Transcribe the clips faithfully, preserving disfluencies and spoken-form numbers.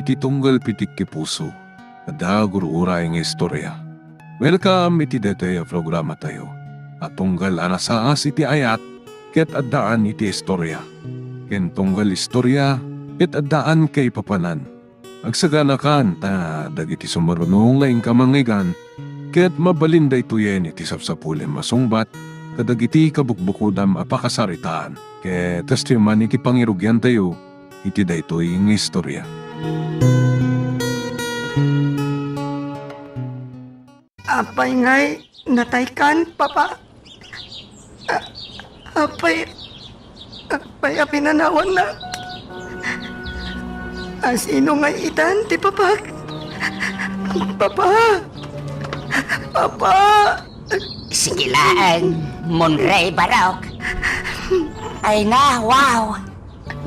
iti tunggal pitik ti puso, adda gur-uray nga istorya. Welcome iti daytoy a programatayo a tunggal a nasaas iti ayat ket addaan iti istorya, ken tunggal istorya ket addaan kaipapanan. Agsaganakan ta dagiti sumaruno nga inka mangngeggan ket mabalin daytoyen iti sapsapulem a sungbat kadagiti kabukbukodam a pakasaritaan. Ket kastoy man iti pangirugiantayo iti daytoy nga istorya. Apay ngay nataykan, Papa? A-, apay, apay a pinanawanna? Asino ngay itan ti papak? Papa! Papa! Sige laeng, Monray Barok. Ay na, wow!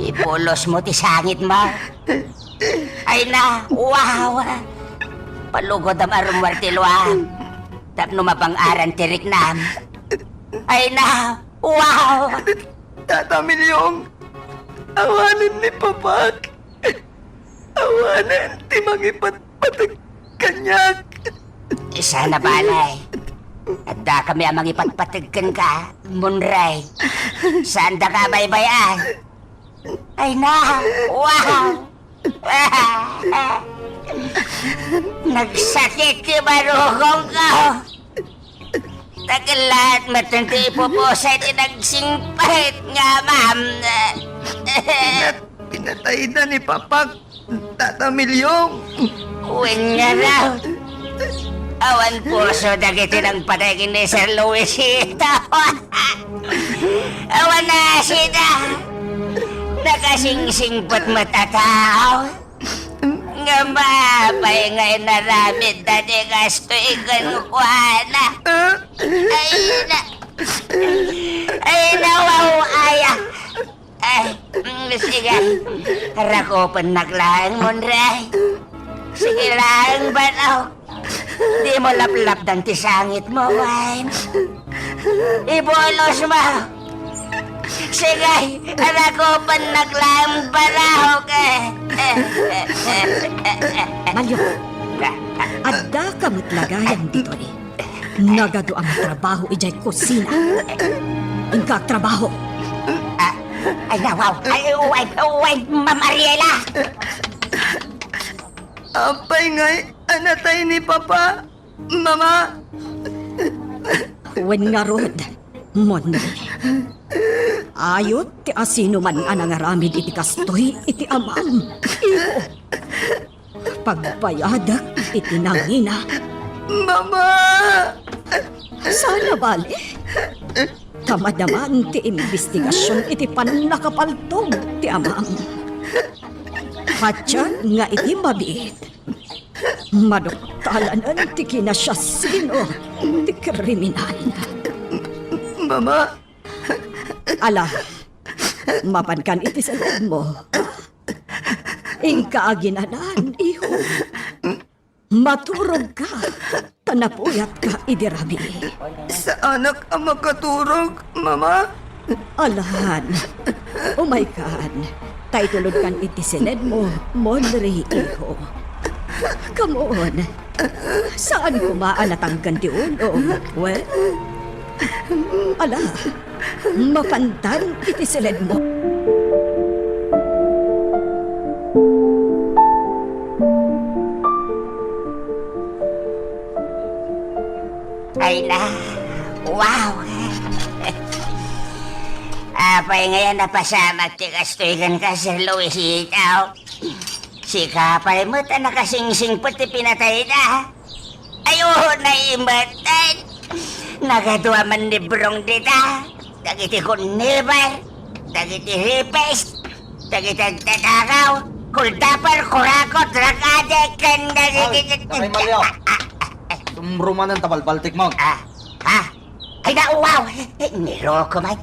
Ipulosmo ti sangitmo. Ay na, wow! Palugodam a rummuar ti luam tapno mabang-aran ti riknam. Ay na, wow! Tata Milyong, awanen ni Papak. Awanen ti mangipatpateg kaniak. Sana balay. Addakami a mangipatpateg kenka, Monray. Saandaka a baybay-an. Ay na! Wow! Nagsakit ti barukongko. Tagellat met ti ipupusay ti nagsingpet nga amam. Pinat-, pinatayda ni Papak, Tata Milyong. Wen ngarud, awan puso dagiti nagpatay ken ni Sir Luisito. Awan nasida. Nakasingsingpet met a tao. Ngem apay nga inaramidda ti kastoy kenkuana? Ay na, ay na, wow, aya. Ay, mm, sige. Rakupennak laeng, Monray. Sige laeng, Barok. Dimo laplapdan ti sangitmo, wen. Ibulosmo. Sige, rakupennak laeng, Barok. Malyong, addaka met la gayam ditoy. Nagadu a matrabaho idiay kusina. Inka agtrabaho. Ah, ay, na, wow. Ay, uway, uway, Ma'am Ariela. Apay ngay a natay ni Papa, Mama? Wen ngarud, Monray. Ayot ti asinoman a nangaramid iti kastoy iti amam. Ipo. Pagbayadak iti nangina. Mama! Sana bale, kamaddaman ti imbestigasion iti pannakapaltog ti amam. Patien nga iti mabiit, maduktalan ti kinasiasino ti kriminal. Mama! Ala, mapankan iti saledmo. Inka aginanan, iho. Maturogka, ta napuyatka idi rabii. Saanak a makaturog, Mama. Alan, umaykan, ta itulodkan iti siledmo, Monray, iho. Come on. Saan koma a natangken ti ulo, wen? Ala, mapantan iti siledmo. Ay na, wow! Apay ngay a napasamak ti kastoy kenka, Sir Luisito? Sika pay met a nakasingsingpet ti pinatayda. Ay, oo, naimbatan. Nagadu a mannibrong dita. Dagiti conniver, dagiti rapist, dagiti agtatakaw, holdupper, kurakot, drug addict, ken dagiti... Ay, Tatay Mario. Ah, ah, ah, ah. Sumrumanen ta balbaltikmo. Ah, ha? Ay, na, wow! Eh, niroko man.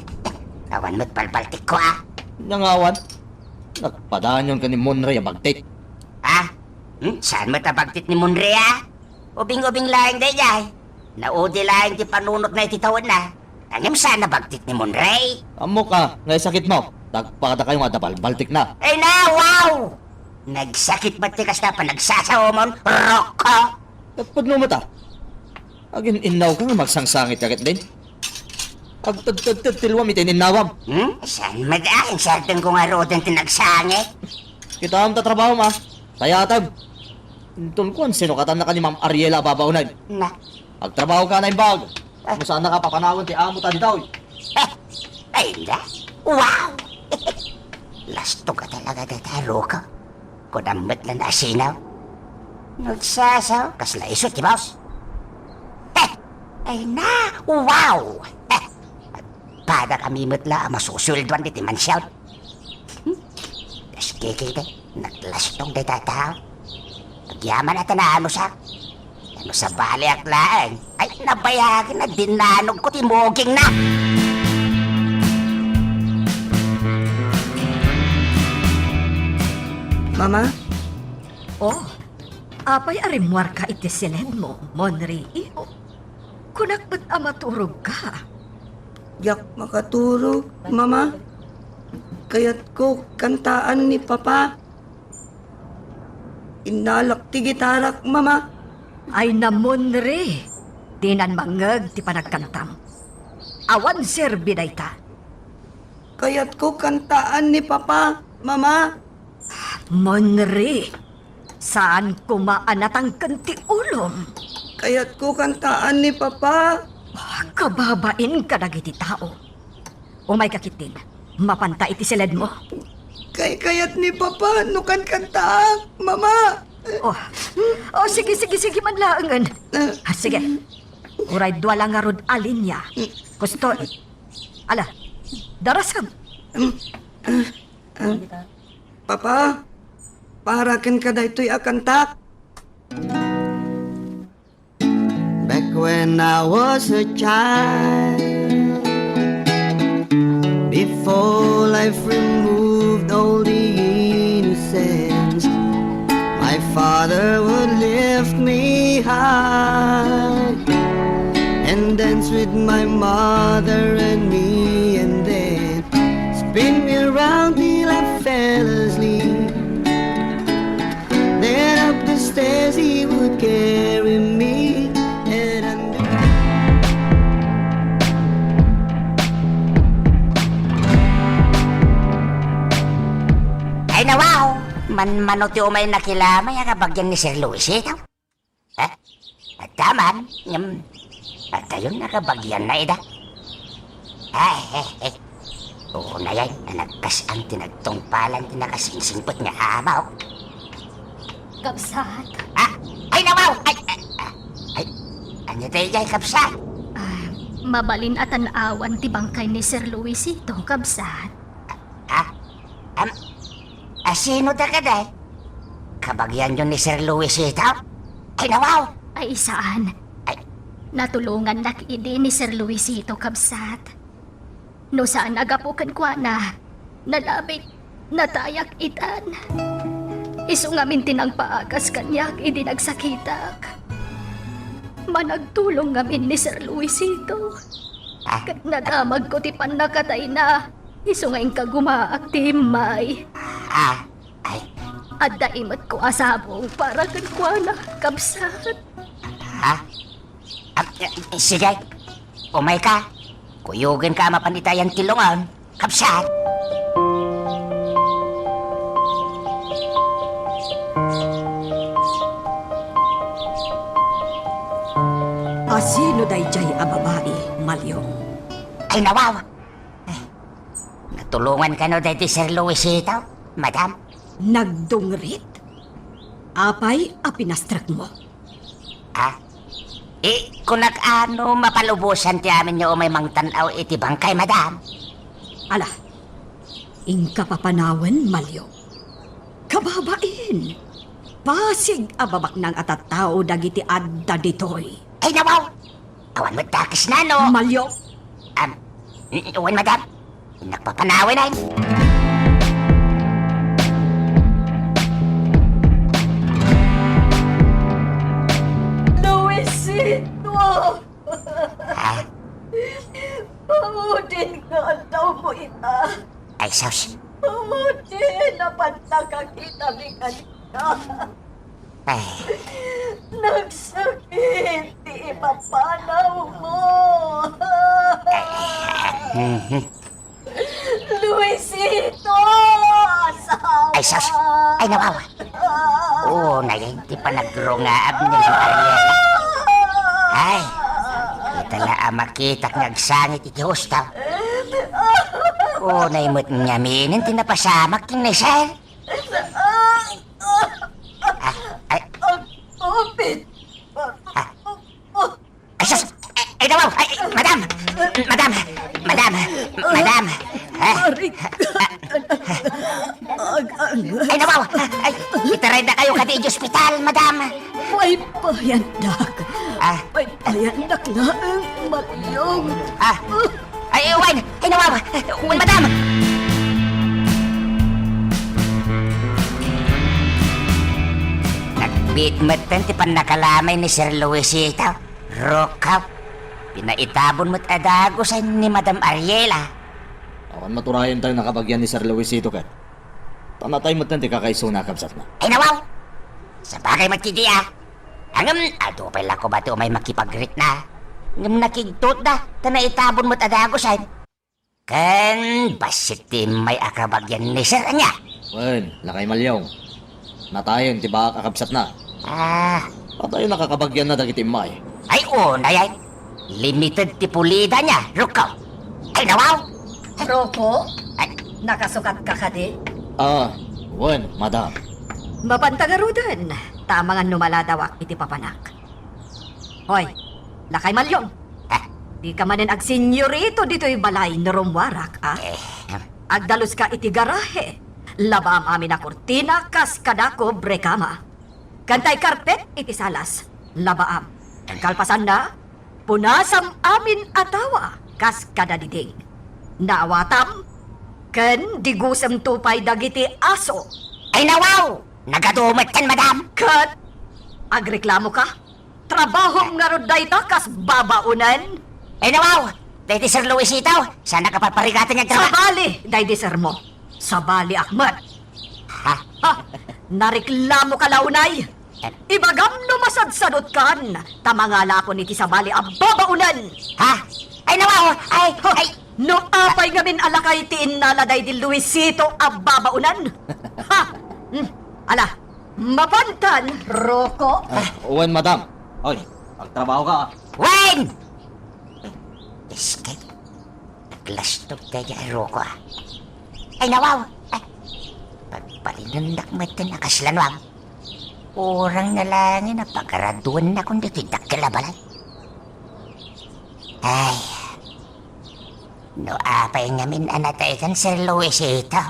Awan met balbaltikko, ah. Nangawan? Nagpadayon ka ni Monray a bagtit. Ha? Hmm? Saan met a bagtit ni Monray, ah? Ubing-ubing laeng daydiay. Naudi laeng ti panunotna iti tawenna. Ngem saan a bagtit ni Monray. Ammok a, nga isakitmo, ta agpakadakayo nga adda balbaltikna. Ay na, wow! Nagsakit met ti kasta panagsasawamon, Rocco? Ket pudno met a. Agin-innawka nga magsangsangit ka ketdin. Agtedtedtedtilwam iti innawam. Hmm? Saan met a? Insertenko ngaruden ti nagsangit. Kitaem ta trabahom a. Kayatag. Inton kuan, sinukatannaka ni Ma'am Ariela a babaonen. Na. Agtrabahoka a naimbag. Ah. No saannaka papanawen ti amo ta ditoy. Eh, ay, na. Wow! Lastog a talaga dayta, Rocco. Kunam met la a sinaw. Nagsasaw, kasla isu ti boss. Eh, ay na, wow! Eh, padakami met la a masusueldoan ditoy mansion. Hmm? Kas kikite, naglastog dayta tao. Agyaman a ta naanusak. Ano sa baliak laeng? Ay, nabayagen a dinanogko ti mugingna. Mama? Oh, apay a rimmuarka iti siledmo, Monri, iho? Kunak met a maturogka. Diak makaturog, Mama. Kayatko kantaan ni Papa. Innalak ti gitarak, Mama. Ay, Monri, dinan mangngeg ti panagkantam. Awan serbi dayta. Kayatko kantaan ni Papa, Mama. Monri, saan koma a natangken ti ulom. Kayatko kantaan ni Papa. Ah, kababain kadagiti tao. Umayka ketdin. Mapanta iti siledmo. Kaykayat ni Papa no kankantaak, Mama. Oh. Oh, sige, sige, sige man laengen. Ah. Ah, sige. Uray dua la ngarud a linia. Kustoy. Ala, darasem. Ah, Papa, para kenka daytoy a kantak. Back when I was a child, before life removed all the innocence, my father would lift me high and dance with my mother and me, and then spin me around till I fell asleep. Then up the stairs he would carry me, and under— Ay, nawaw! Manmano ti umay nakilamay a kabagian ni Sir Luisito. Eh? Adda man, ngem, adayon a kabagianna ida. Ay, eh, eh. Unayen a nagkas-an ti nagtungpalan ti nakasingsingpet nga amok. Kabsat. Ah, ay, nawaw! Ay, ay, ah, ay, ania daydiay, kabsat? Ah, mabalin a tan-awan ti bangkay ni Sir Luisito, kabsat. Ah? Am, a, sino dagadi? Kabagianyo ni Sir Luisito? Ay, nawaw! Ay, saan. Ay. Natulongannak idi ni Sir Luisito, kabsat. No saan a gapu kenkuana, nalabit, natayak itan. Isu ngamin ti nangpaagas kaniak idi nagsakitak. Managtulong ngamin ni Sir Luisito. Ah. Ket nadamagko ti pannakatayna. Isu nga inka gumaak ti immay. Ah, ay. Adda imetko a sabong para kenkuana, kabsat. Ha? Ah, eh, sige. Umayka. Kuyogenka a mapan itayan ti lungon, kabsat. A sino daydiay a babai, Malyong? Ay, nawaw! Eh, natulongan kano daydi Sir Luisito, madam? Nagdungrit? Apay a pinastrekmo? Ah? Eh, kunak a no mapalubosan ti amin nga umay mangtan-aw iti bangkay, madam? Ala, inka papanawen, Malyong. Kababain! Pasig a babaknang a tattao dagiti adda ditoy. Ay, nawaw! Awan met dakesna, no? Malyong! Am, n-, wen, madam. Innak papanawen, ay. Luisito! Ha? Maudin nga aldawmo ita. Ay, sus. Awan ti napannakakitami kaniak. Ay. Nagsakit ti ipapanawmo. Ay. Mhm. Luisito! Asawa! Ay, sus! Ay, nawaw! Unay ti panagrungaam ni Ma'am Ariela. Ay, ita la a makitak nga agsangit iti husto. Unay met ngaminen ti napasamak ken ni Sir. Ah, ay. Ag-, upit. Ah. Ay, sus! Ay, ay, nawaw! Ay, madam! Madam! Madam! Madam! Ah? Ay, nawaw! Ay, itaraydakayo kadi iti ospital, madam! Ay, payandak! Ah. Ay, payandak laeng, Malyong! Ah! Ay, wen! Ay, nawaw! Wen, madam! Nagbiit metten ti pannakalamay ni Sir Luisito. Rukaw, pinaitabon met a dagus ni Madam Ariela. Awan maturayen tayo nakabagian ni Sir Luisito ket. Panatay met ti kakaisuna, kabsatna. Ay, nawaw! Sabagay met ti dia. Ngem, adu pay la koma ti umay makipagrikna. Ngem nakigtutda, ta naitabon met a dagus. Ken bassit ti immay a kabagian ni Sir ania? Wen, Lakay Malyong. Natayen ti baak a kabsatna. Ah. Patayo nakakabagianna dagiti immay. Ay, unay ay. Limited ti pulida nia, Ruko. Ay, nawaw! Ruko? Ay. Nakasukatka kadi? Ah, wen, madam. Mapanta ngaruden, ta amangan no maladawak iti papanak. Hoy, Lakay Malyong. Ah. Dika manen agsenyorito ditoy balay no rummuarak, a? Eh. Agdaluska iti garahe. Labaam amin a kurtina kas kada kobrekama. Kantay karpet iti salas. Labaam. Kalpasanna, punasam amin a tawa kas kada diding. Naawatam, ken digusemto pay dagiti aso. Ay, nawaw! Nagadu metten, madam! Ket agreklamoka? Trabahom ngarud dayta kas babaonen? Ay, nawaw! Daydi Sir Luisito, saan a kaparparigatan nga agtrabaho? Sabali, daydi sermo. Sabaliak met. Ha? Ha? Nareklamoka la unay? Eh. Ibagam no masadsadutkan, ta mangalakon iti sabali a babaonen. Ha? Ay, nawaw! Ay, ha? Ay! No apay ngamin a lakay ti innala daydi Luisito a babaonen? Ha? Hmm. Ala, mapantan, Ruko. Ah, wen, madam. Oy, agtrabahoka, a. Wen! Iskay. Naglastog daydi a Ruko, a. Ay, nawaw! Ay, pagbalinennak metten a kasla nuam. Urangna laengen a pagaraduennakon ditoy dakkel a balay. Ay, no apay ngamin a nataykan Sir Luisito.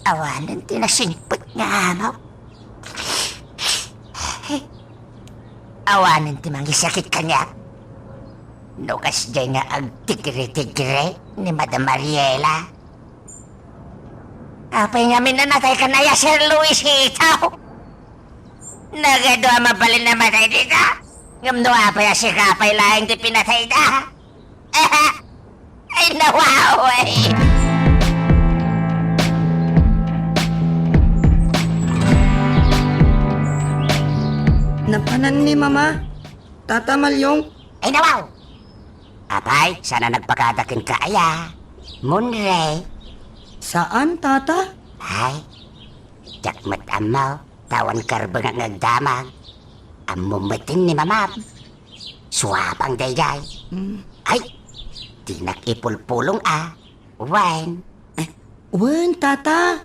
Awanen ti nasingpet nga amaw. Awanen ti mangisakit kaniak. No kasdiay nga agtigri-tigri ni Madam Ariela. Apay ngamin a nataykan aya, Sir Luisito? Nagadu a mabalin a matay dita. Ngem no apay a sika pay laeng ti pinatayda? Ay, nawaw, ay! Napanan ni Mama, Tata Malyong. Ay, nawaw! Apay, saan a nagpakada kenka aya? Munre. Saan, Tata? Ay, diak met ammo, ta awan karbengak nga agdamag. Ammom metten ni Mamam. Suapang daydiay. Mm. Ay, dinak ipulpulong a. Wen. Eh, wen, Tata.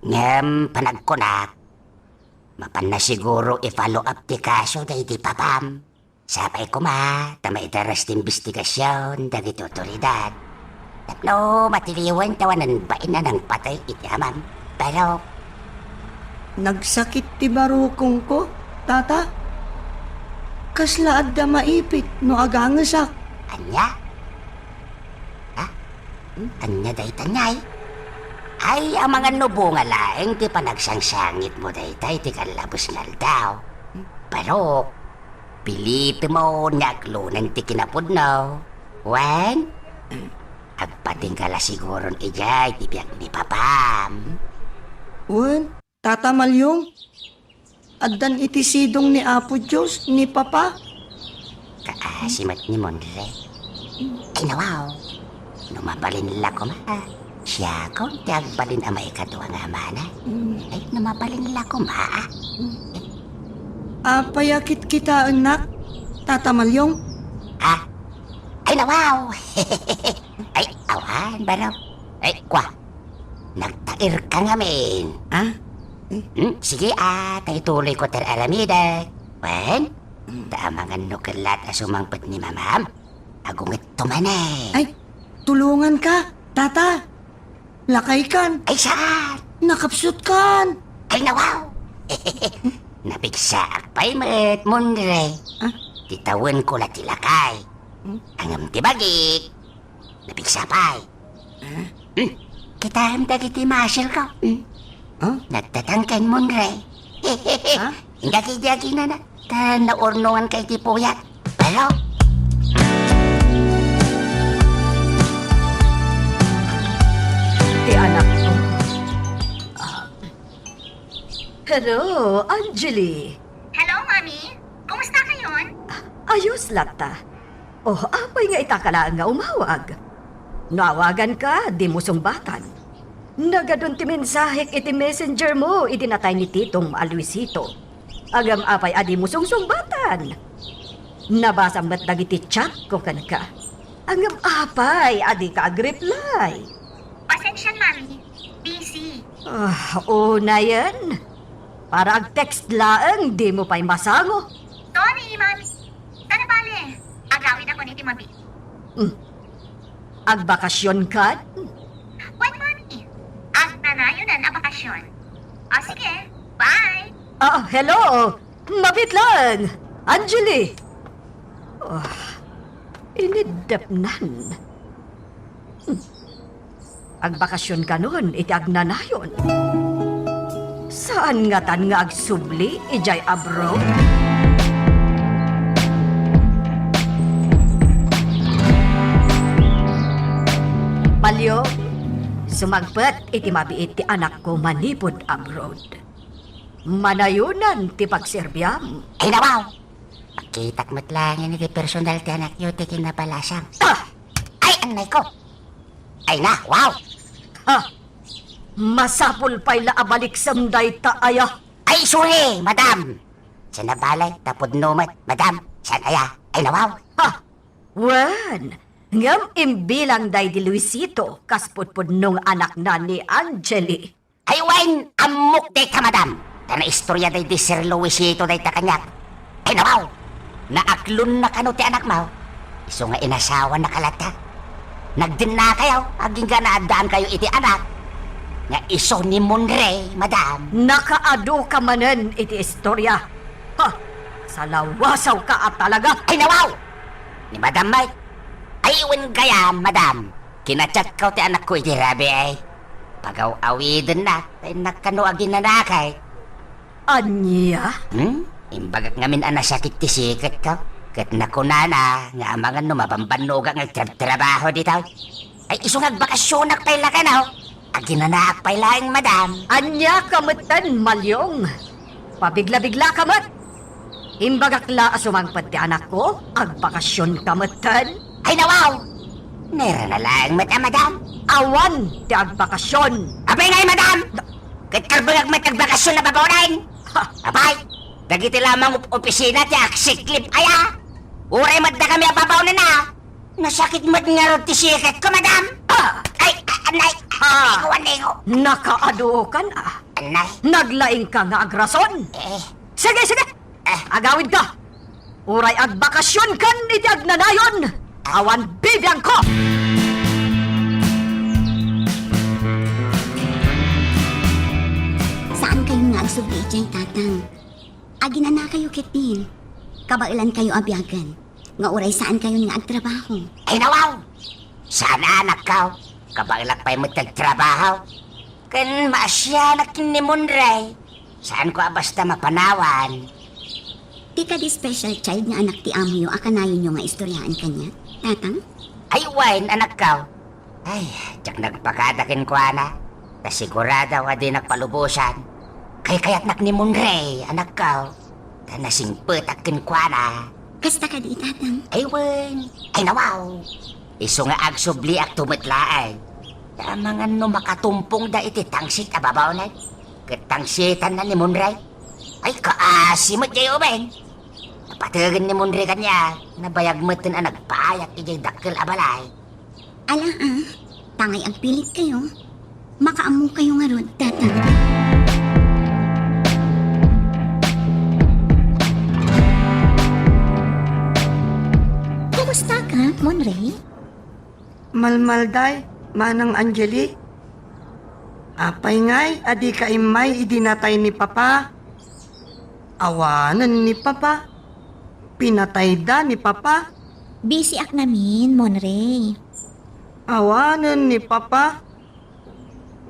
Ngem panagkunak, mapanna siguro i-follow up ti kaso daydi papam. Sapay koma ta maidaras ti imbestigasion dagiti otoridad. Tapno matiliwen ta awanen bain a nangpatay iti amam. Pero nagsakit ti barukongko, Tata. Kasla adda maipit no agangesak. Ania? Ha? Hmm? Ania dayta, ania? Ay, amangan no bunga laeng ti panagsangsangitmo dayta iti kallabes nga aldaw. Hmm? Pero, pilitmo nga aklonen ti kinapudno. Wen? Agpatingka la siguron idiay ti biag ni Papam. Wen, Tata Malyong, addan iti sidong ni Apo Dios ni Papa? Kaasi met ni Monre. Ay, nawaw. No mabalin la koma, siakon ti agbalin a maikadua nga amana. Mm. Ay, no mabalin la koma, ah. Apay a kitkitaennak, Tata Malyong? Ah? Ay, nawaw. Ay, awan, baro. Ay, kwa. Nagtairka ngamin. Ah? Hmm, sige, ah, ta ituloyko ti ar-aramidek. Wen, ta amangan no kellat a sumangpet ni Mamam, agungetto manen. Ay, tulonganka, Tata. Lakaykan. Ay, saan? Nakapsutkan. Ay, nawaw. Napigsaak pay met, Monre. Ah? Ti tawenko la ti lakay. Hmm? Ngem ti bagik, napigsa pay. Ah? Hmm? Kitaem dagiti muscle ko. Hmm? Ah? Nagtatangken, Monre. Ah? Dagiti aginana. Ta naurnonganka iti puyat. Pero ti anakko. Ah. Hello, Angeli. Hello, Mommy. Kumusta kayon? Ayos latta. Oh, apay nga itaka laeng nga umawag? No awaganka, dimo sungbatan. Nagadun ti mensahek iti messenger mo idi natay ni Titong a Luisito. Ngem apay a dimo sungsungbatan? Nabasam met dagiti chat ko kenka. Ngem apay a dika agreply? Pasensian, Mami. Busy. Ah, unayen. Para agtext laeng, dimo pay masango. Sorry, Mami. Sana bale, agawid ako niti mabi. Hmm. Agbakasyon kad? Wen, Mami. Agnanayonan a bakasyon. O, sige. Bye. Ah, hello. Mabiit laeng. Angeli. Oh, iniddepnan. Hmm. Agbakasyon kanon iti agnanayon. Saan ngatan nga agsubli idiay abroad? Palyo, sumangpet iti mabiit ti anakko manipud abroad. Manayonan ti pagserbiam. Ay, nawaw! Makitak met laeng iti personal ti anakyo ti kinabalasang. Ah! Ay, annay ko! Ay na, wow! Ha! Masapul pay la a baliksem dayta aya. Ay, sorry, madam! Sana bale, ta pudno met, madam. Saan aya? Ay, nawaw! Ha! Wen, ngem imbilang daydi Luisito kas pudpudno nga anakna ni Angeli. Ay, wen, ammok dayta, madam. Ta naistorya daydi Sir Luisito dayta kaniak. Ay, nawaw! Naaklonna kano ti anakmo? Isu nga inasawanaka latta. Nagdennakayo, agingga naaddaankayo iti anak nga isu ni Monre, madam. Nakaadu ka manen iti istorya. Ha! Salawasawka a talaga! Ay, nawaw! Ni Madam Mike. Ay, wen gayam, madam. Kinachatko ti anakko iti rabii. Pagaw-awidennak, ta innak kano aginanakay. Ania? Hmm? Imbagak ngamin a nasakit ti siketko. Ket nakunana nga amangan no mabambannogak nga agtrabtrabaho ditoy. Ay, isu nga agbakasyonak pay la kano. Aginanaak pay laeng, madam. Ania ka metten, Malyong? Pabiglabigla ka met. Imbagak la a sumangpet ti anakko, agbakasyon ka metten. Ay, nawaw! Nairana laeng met a, madam. Awan ti agbakasyon. Apay ngay, madam? Ket karbengak met agbakasyon a babaonen. Ha? Apay, dagiti la mangup-opisina ti aksiklip aya. Uray met dakami a babaonen a. Nasakit met ngarud ti siketko, madam. Ah! Ay, a-, anay, ah, anay ko, anay ko. Nakaadukan, ah. Anay. Naglaingka nga agrason. Eh. Sige, sige. Eh. Agawidka. Uray agbakasyon kan iti agnanayon. Awan bibiangko. Saan kayo nga agsubli idiay, Tatang? Aginanakayo ketdin. Kabaelankayo a biagen nga uray saankayon nga agtrabaho. Ay, nawaw! Saan a, anakko. Kabaelak pay met ti agtrabaho. Ken maasianak ni Monre. Saanko a basta mapanawan. Ti kadi special child nga anak ti amoyo a kanayonyo nga istoriaen kaniak, Tatang? Ay, wen, anakko. Ay, diak nagpakada kenkuana. Ta sigurado a dinak palubosan. Kaykayatnak ni Monray, anakko. Ta nasingpetak kenkuana. Kasta kadi, Tatang? Ay, wen. Ay, nawaw. Isu nga agsubliak to met laeng. Ta amangan no makatumpongda iti tangsit a babaonen. Ket tangsitanna ni Monray. Ay, kaasi met jay umen. Napategen ni Monray kaniak, nabayag metten a nagpayak idiay dakkel a balay. Ala, ah, tangay agpilit kayo. Makaammo kayo ngarud, Tatang. Kumusta ka, Monray? Malmalday, Manang Angeli. Apay ngay a dika immay idi natay ni Papa? Awanen ni Papa. Pinatayda ni Papa. Busy ak ngamin, Monray. Awanen ni Papa.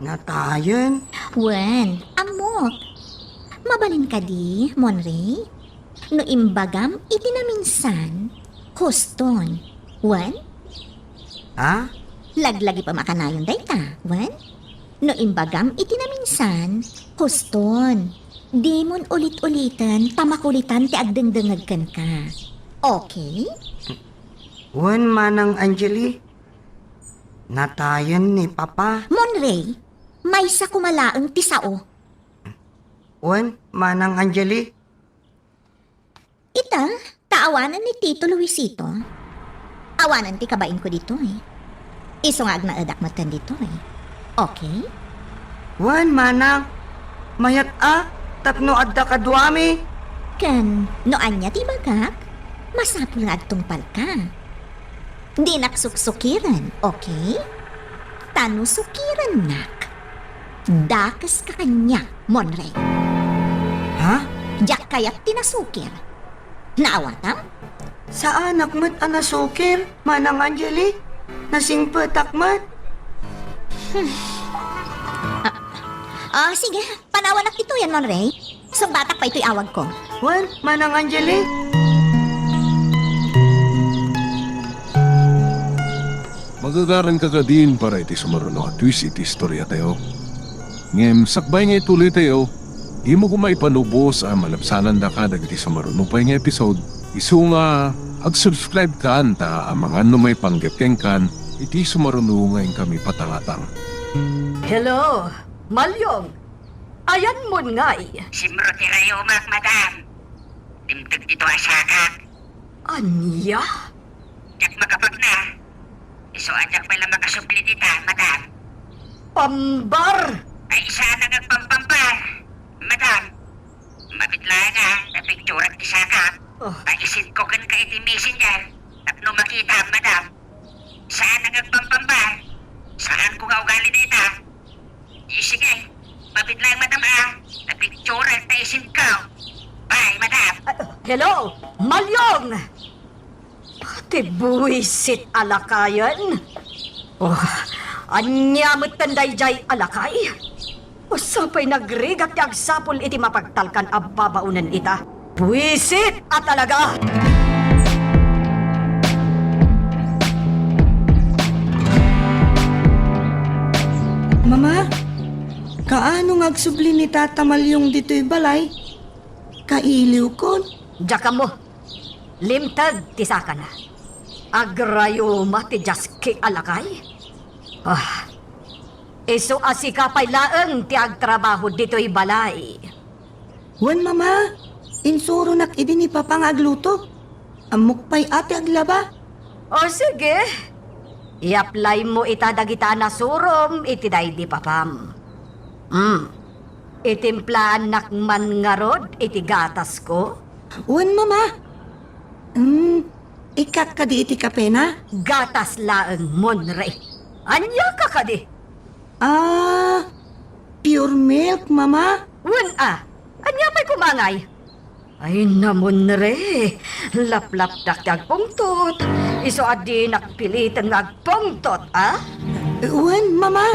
Natayen. Wen, ammok. Mabalin kadi, Monray? No imbagam iti naminsan, huston. Wen? Ha? Laglagipem a kanayon dayta, wen? No imbagam iti naminsan, huston. Dimon ulit-uliten ta makulitan ti agdengdengngeg kenka. Okay? Wen, Manang Angeli, natayen ni Papa. Monray, maysa koma laeng ti sao. Wen, Manang Angeli. Ita, ta awanen ni Tito Luisito. Awanen ti kabainko ditoy. Isu nga agnaedak metten ditoy. Okay? Wen, Manang. Mayat a, tapno adda kaduami. Ken, no ania ti ibagak, masapul nga agtungpalka. Dinak suksukiren, okay? Ta no sukirennak, dakeska kaniak, Monray. Ha? Diak kayat ti nasukir. Naawatam? Saanak met a nasukir, Manang Angeli. Nasingpetak met. Hmm. Ah, ah, sige. Panawanak ditoyen, Monray. Sungbatak pay toy awagko. Wen, Manang Angeli? Magagaranka kadin para iti sumaruno a twist iti istoriatayo. Ngem sakbay nga ituloytayo, dimo koma ipanubos a malabsanandaka dagiti sumaruno pay nga episode. Isu nga, ag-subscribe kan ta amangan no maipanggep kenkan iti sumaruno nga inkami patangatang. Hello, Malyong! Ayanmon ngay? Simro ti rayomak, madam. Dimteg dito a sakak. Ania? Diak makapagna. Isu a diak pay la makasubli dita, madam. Pambar! Ay, saan nga agpampambar, madam. Mabit laeng a, napicturak ti sakak. Oh. Ta isend ko kenka iti messenger. Tapno makita, madam. Saan nga agpampambar. Saanko nga ugali dayta. Sige, mabit laeng, madam, a. Napicturak ta isend ko. Bye, madam. Ah, hello, Malyong! Pati buwisit a lakayen. Oh, ania metten daydiay a lakay? Usa pay nagrigat ti agsapul iti mapagtalkan a babaonen ita. Buwisit a talaga! Mama, kaano nga agsubli ni Tata Malyong ditoy balay? Kailiwkon? Diak ammo. Limteg ti sakana. Agrayuma ti diaski a lakay? Ah, isu a sika pay laeng ti agtrabaho ditoy balay. Wen, Mama, insuronak idi ni Papa nga agluto. Ammok pay a ti aglaba. O, sige. I-apply mo ita dagita a nasurom iti daydi papam. Hmm. Itimplaannak man ngarud iti gatasko? Wen, Mama. Hmm, ikkat kadi iti kapena? Gatas laeng, Monre. Ania ka kadi? Ah, pure milk, Mama. Wen a, ania pay koma ngay? Ay, na, Monre, laplapdak ti agpungtot. Isu a dinak piliten nga agpungtot, a? Wen, Mama.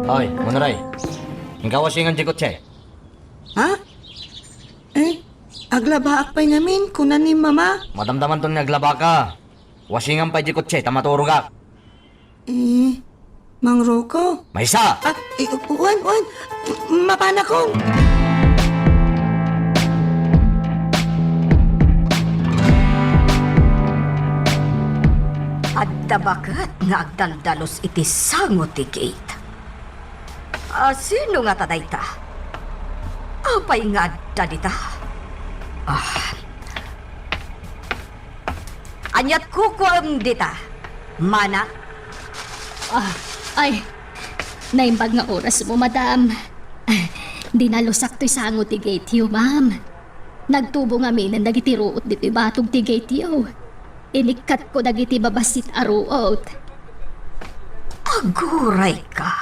Oy, Monre, inka wasingan ti kotse. Ha? Eh, Aglabaak pay ngamin, kuna ni Mama. Madamdamanton nga aglabaka. Wasingam pay di kotse ta maturogak. Eh, Mang Rocco? Maysa! Ah, eh, wen, wen. Mapanakon. Adda baket nga agdaldalos iti sango ti gate. Ah, sino ngata dayta? Apay nga adda dita? Ah. Ania't kukuam dita, Mana? Ah, ay, naimbag nga oras mo, madam. Ah, dinalusak toy sango ti gate yo, ma'am. Nagtubo ngaminen dagiti ruot ditoy batog ti gate yo. Inikkatko dagiti babassit a ruot. Aguray ka.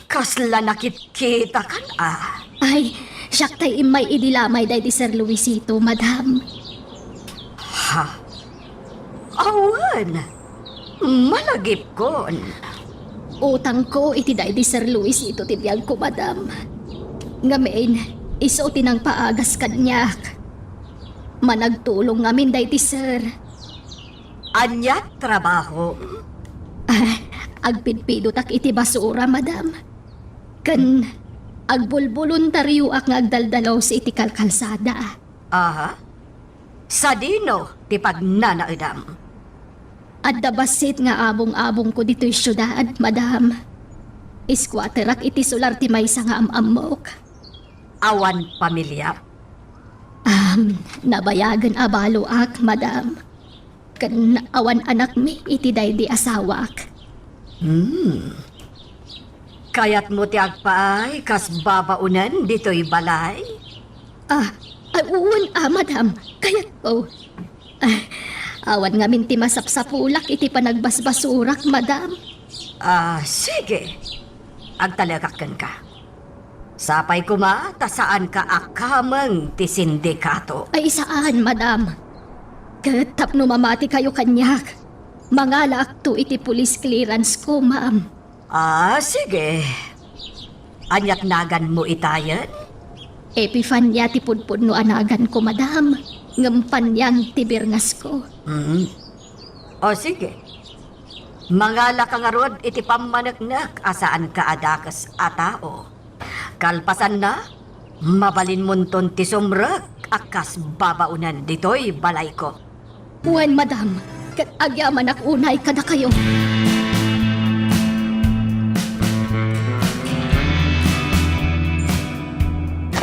Kasla nakitkitakan a. Ay, siak tay immay idi lamay daydi Sir Luisito, madam. Ha? Awan. Malagipkon. Utangko iti daydi Sir Luisito ti biagko, madam. Ngamin, isu ti nangpaagas kaniak. Managtulong ngamin daydi sir. Ania trabahom? Ah, agpidpidotak iti basura, madam. Ken agbulboluntarioak nga agdaldalos iti kalkalsada. Aha. Sadino ti pagnanaedam? Adda bassit nga abong-abongko ditoy siudad, madam. Squatterak iti sular ti maysa nga am-ammok. Awan pamiliam? Am, nabayagen a baloak, madam. Ken awan anakmi iti daydi asawak. Hmm. Kayatmo ti agpaay kas babaonen ditoy balay? Ah, ah, wen a, madam. Kayatko. Ah, awan ngamin ti masapsapulak iti panagbasbasurak, madam. Ah, sige. Agtalekak kenka. Sapay koma ta saanka a kameng ti sindikato. Ay, saan, madam. Ket tapno mamati kayo kaniak, mangalaakto iti police clearance ko, ma'am. Ah, sige. Ania't naganmo itayen? Epifania ti pudpudno a naganko, madam. Ngem Paniang ti birngasko. Mm. O, sige. Mangalaka ngarud iti pammaneknek a saanka a dakes a tao. Kalpasanna, mabalinmonton ti sumrek a kas babaonen ditoy balayko. Wen, madam, ket agyamanak unay kadakayo.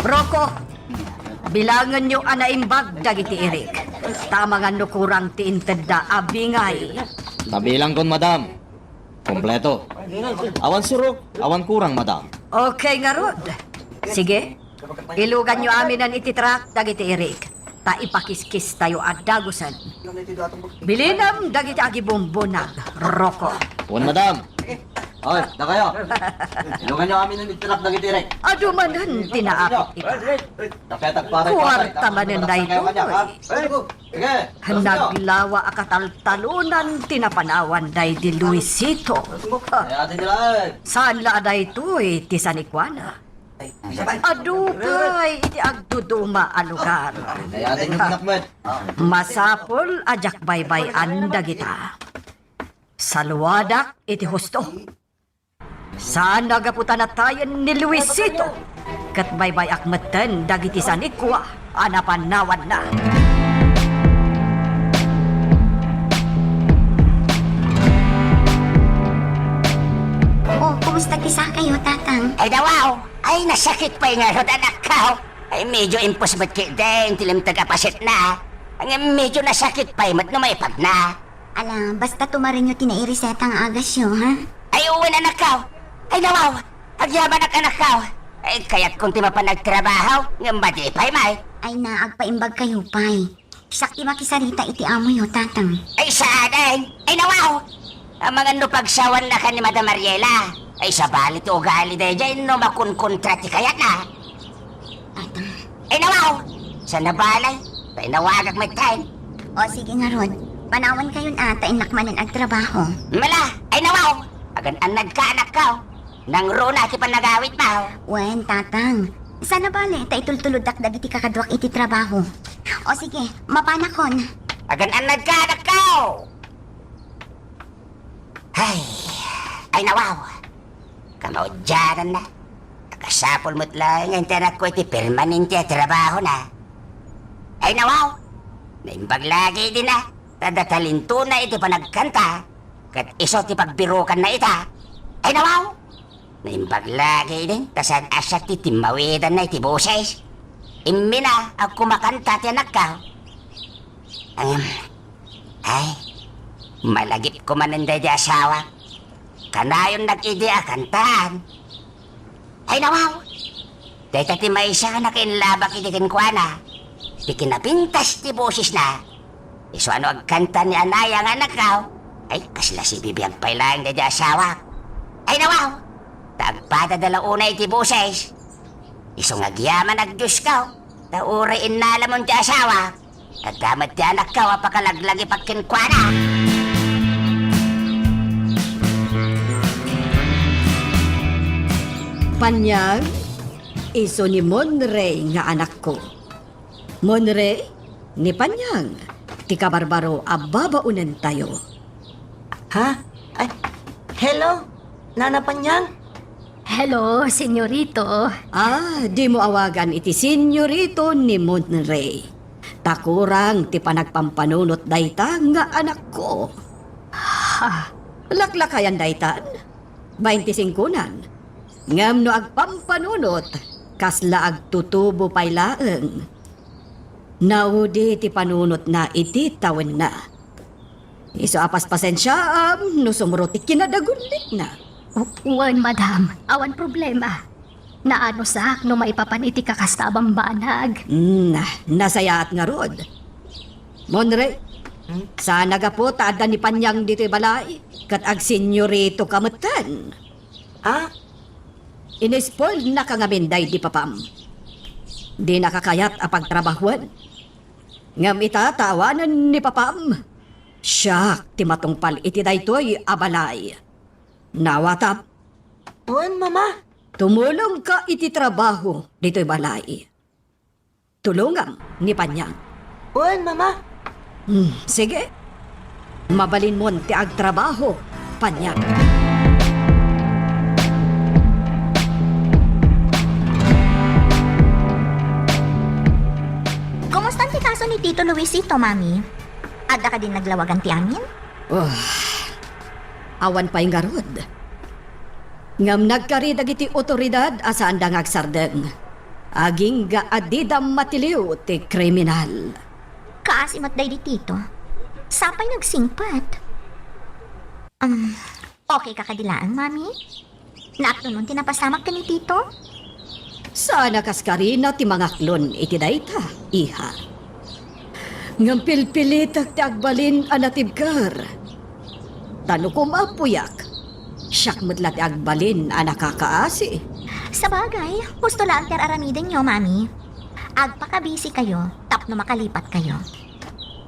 Rocco, bilangenyo a naimbag dagiti irik. Ta amangan no kurang ti intedda a bingay. Tabilangkon, madam. Kompleto. Awan surok, awan kurang, madam. Okay ngarud. Sige. Iluganyo aminen iti truck dagiti irik. Ta ipakiskistayo a dagusen. Bilinem dagiti agibumbunag, Rocco. Wen, madam. Oy, dakayo. Iluganyo aminen iti truck dagiti irik. Adu manen ti naapit ita. Dakayo tagparay. Kuarta manen daytoy. Sige. Naglawa a kataltalonan ti napanawan daydi Luisito. Kaya din nila eh. Saan la a daytoy ti sanikuana? Adu pay iti agduduma a lugar. Kaya din yung anak mo eh. Masapul a diak baybay-an dagita. Saluadak iti husto. Saan a gapu ta natayen ni Luisito, ket baybay-ak metten dagiti sanikua a napanawanna. Oh, kumusta ti sakayo, Tatang? Ay, dawaw! Ay, nasakit pay ngarud, anakko! Ay, medyo impus met ketdin ti limteg a pasitna. Ngem medyo nasakit pay met no maipagna. Ala, basta tumarenyo ti naireseta nga agasyo, ha? Ay, wen, anakko. Ay, nawaw. Agyamanak, anakko. Ay, kayatkon ti mapan agtrabaho, ngem madi pay, may. Ay na, agpaimbag kayo pay. Siak ti makisarita iti amoyo, Tatang. Ay, saan, ay? Ay, nawaw. Amangan no pagsawanna ken ni Madam Mariela. Ay, sabali ti ugali daydiay no makunkontra ti kayatna. Ay, nawaw! Saan a balay? Painawagak met tayen. O, sige ngarud. Panawan kayon a, ta innak manen agtrabaho. Mala! Ay, nawaw! Agan-annad ka, anakko. Nangruna ti panagawidmo. Wen, Tatang. Saan a bale ta itultuloddak dagiti kakaduak iti trabaho. O sige, mapanakon. Agan-annadka, anakko! Ay, ay nawaw. Kamaudiananna. Nakasapul met laeng ti anakko iti permanente a trabahona. Ay nawaw. Naimbag lagi dina. Ta adda talentona iti panagkanta. Ket isu ti pagbirukanna ita. Ay nawaw. Naimbag lagi idin, ta saan a siak ti timmawidanna iti boses. Immuna a kumakanta ti anakko. Ngem, ay, malagipko manen daydi asawa. Kanayon nag-idi a kantaan. Ay, nawaw! Dayta ti maysa a nakainlabak idi kenkuana. Ti kinapintas ti bosesna. Isu a no agkanta ni Anaya nga anakko, ay, kasla sibibiag pay laeng daydi asawa. Ay, nawaw! Ta agpadada la unay ti boses. Isu nga agyaman agdiosko, ta uray innalamon ti asawa, adda met ti anakko a pakalaglagipak kenkuana. Panyang, isu ni Monrey nga anakko. Monrey, ni Panyang, ti kabarbaro a babaonentayo. Ha? Ay, hello, Nana Panyang? Hello, Senyorito. Ah, dimo awagan iti Senyorito ni Monrey. Ta kurang ti panagpampanunot dayta nga anakko. Ha? Laklakayan daytan? Bainti singkonan. Ngem no agpampanunot, kasla agtutubo pay laeng. Naudi ti panunotna iti tawenna. Isu a paspasensiaam no sumro ti kinadagullitna. W-, wen, madam, awan problema. Naanusak no maipapan iti kakasta a bambanag. Hmm, nasayaat ngarud. Monrey, hmm? Saan a gapu ta adda ni Panyang ditoy balay, ket agsenyorito ka metten. Ah? Inispoilnaka ngamin daydi papam. Dinaka kayat a pagtrabahoen. Ngem ita ta awanen ni papam, siak ti matungpal iti daytoy a balay. Nawatam? Wen, Mama. Tumulongka iti trabaho ditoy balay. Tulongam ni Panyang. Wen, Mama. Hmm, sige. Mabalinmon ti agtrabaho, Panyang. Kumusta ti kaso ni Tito Luisito, Mami? Adda kadin naglawagan ti amin? Oh, awan pay ngarud. Ngem nagkari dagiti otoridad a saanda nga agsardeng. Agingga a dida matiliw ti kriminal. Kaasi met daydi Tito. Sapay nagsingpet. Um, okay ka kadi laeng, Mami? Naaklonon ti napasamak ken ni Tito? Saan a kas karina ti mangaklon iti dayta, iha. Ngem pilpilitek ti agbalin a natibker. Ta no kumapuyak, siak met la ti agbalin a nakakaasi. Sabagay, husto laeng ti ar-aramidenyo, Mami. Agpakabisikayo tapno makalipatkayo.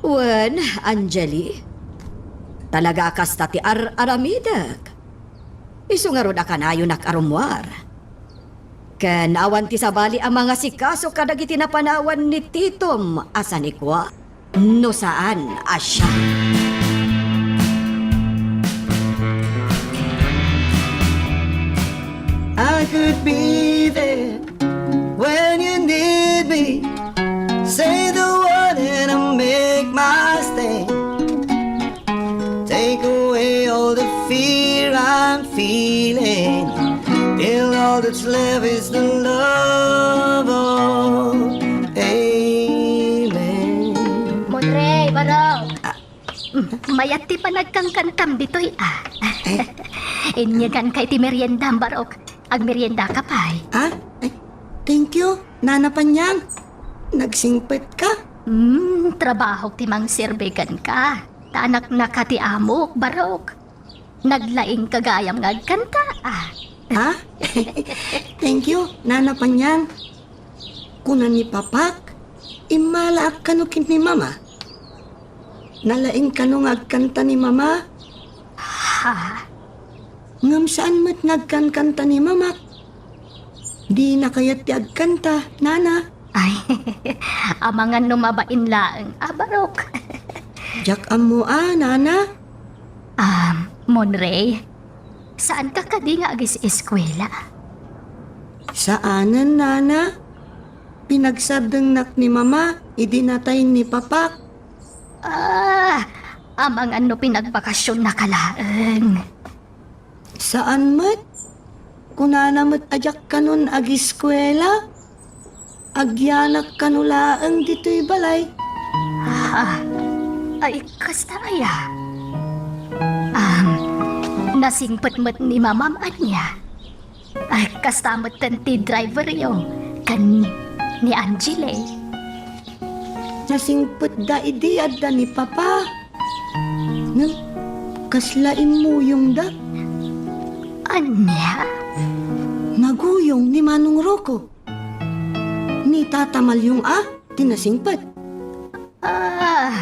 Wen, Angeli, talaga a kasta ti ar-aramidek. Isu ngarud a kanayonak a rummuar. Ken awan ti sabali a mangasikaso kadagiti napanawan ni Titom a sanikua, no saan a siak. I could be there when you need me. Say the word and I'll make my stand. Take away all the fear I'm feeling. Till all that's left is the love of amen. Monrey, Barok. Ah. Mayat ti panagkankantam ditoy, ah. Eh? Inyeganka iti merienda, Barok. Agmeriendaka pay. Ah? Ay, thank you, Nana Panyang. Nagsingpetka? Hmm, trabaho ti mangserbi kenka. Ta anaknaka ti amok, Barok. Naglaingka gayam nga agkanta, ah. Ha? Thank you, Nana Panyang. Kuna ni Papak, immalaak kano ken ni Mama. Nalaing kano nga agkanta ni Mama? Ha? Ngem saan met nga agkankanta ni Mamak. Dina kayat ti agkanta, nana. Ay, amangan no mabain laeng a barok. Diak ammo a, nana. Ah, Monray, saanka kadi nga agis-eskuela? Saanen, nana. Pinagsardengnak ni mama idi natay ni papak. Ah, amangan no pinagbakasionnaka laeng. Saan met. Kunana met a diak kanon agiskuela. Agyanak kano laeng ditoy balay. Ah, ay, kasta aya? Um, nasingpet met ni mamam ania? Ay, kasta met ti driveryo ken ni Angeli. Nasingpetda idi adda ni papa. Ngem, kasla immuyongda? Ania? Naguyong ni Manong Rocco. Ni Tata Malyong a ti nasingpet. Ah,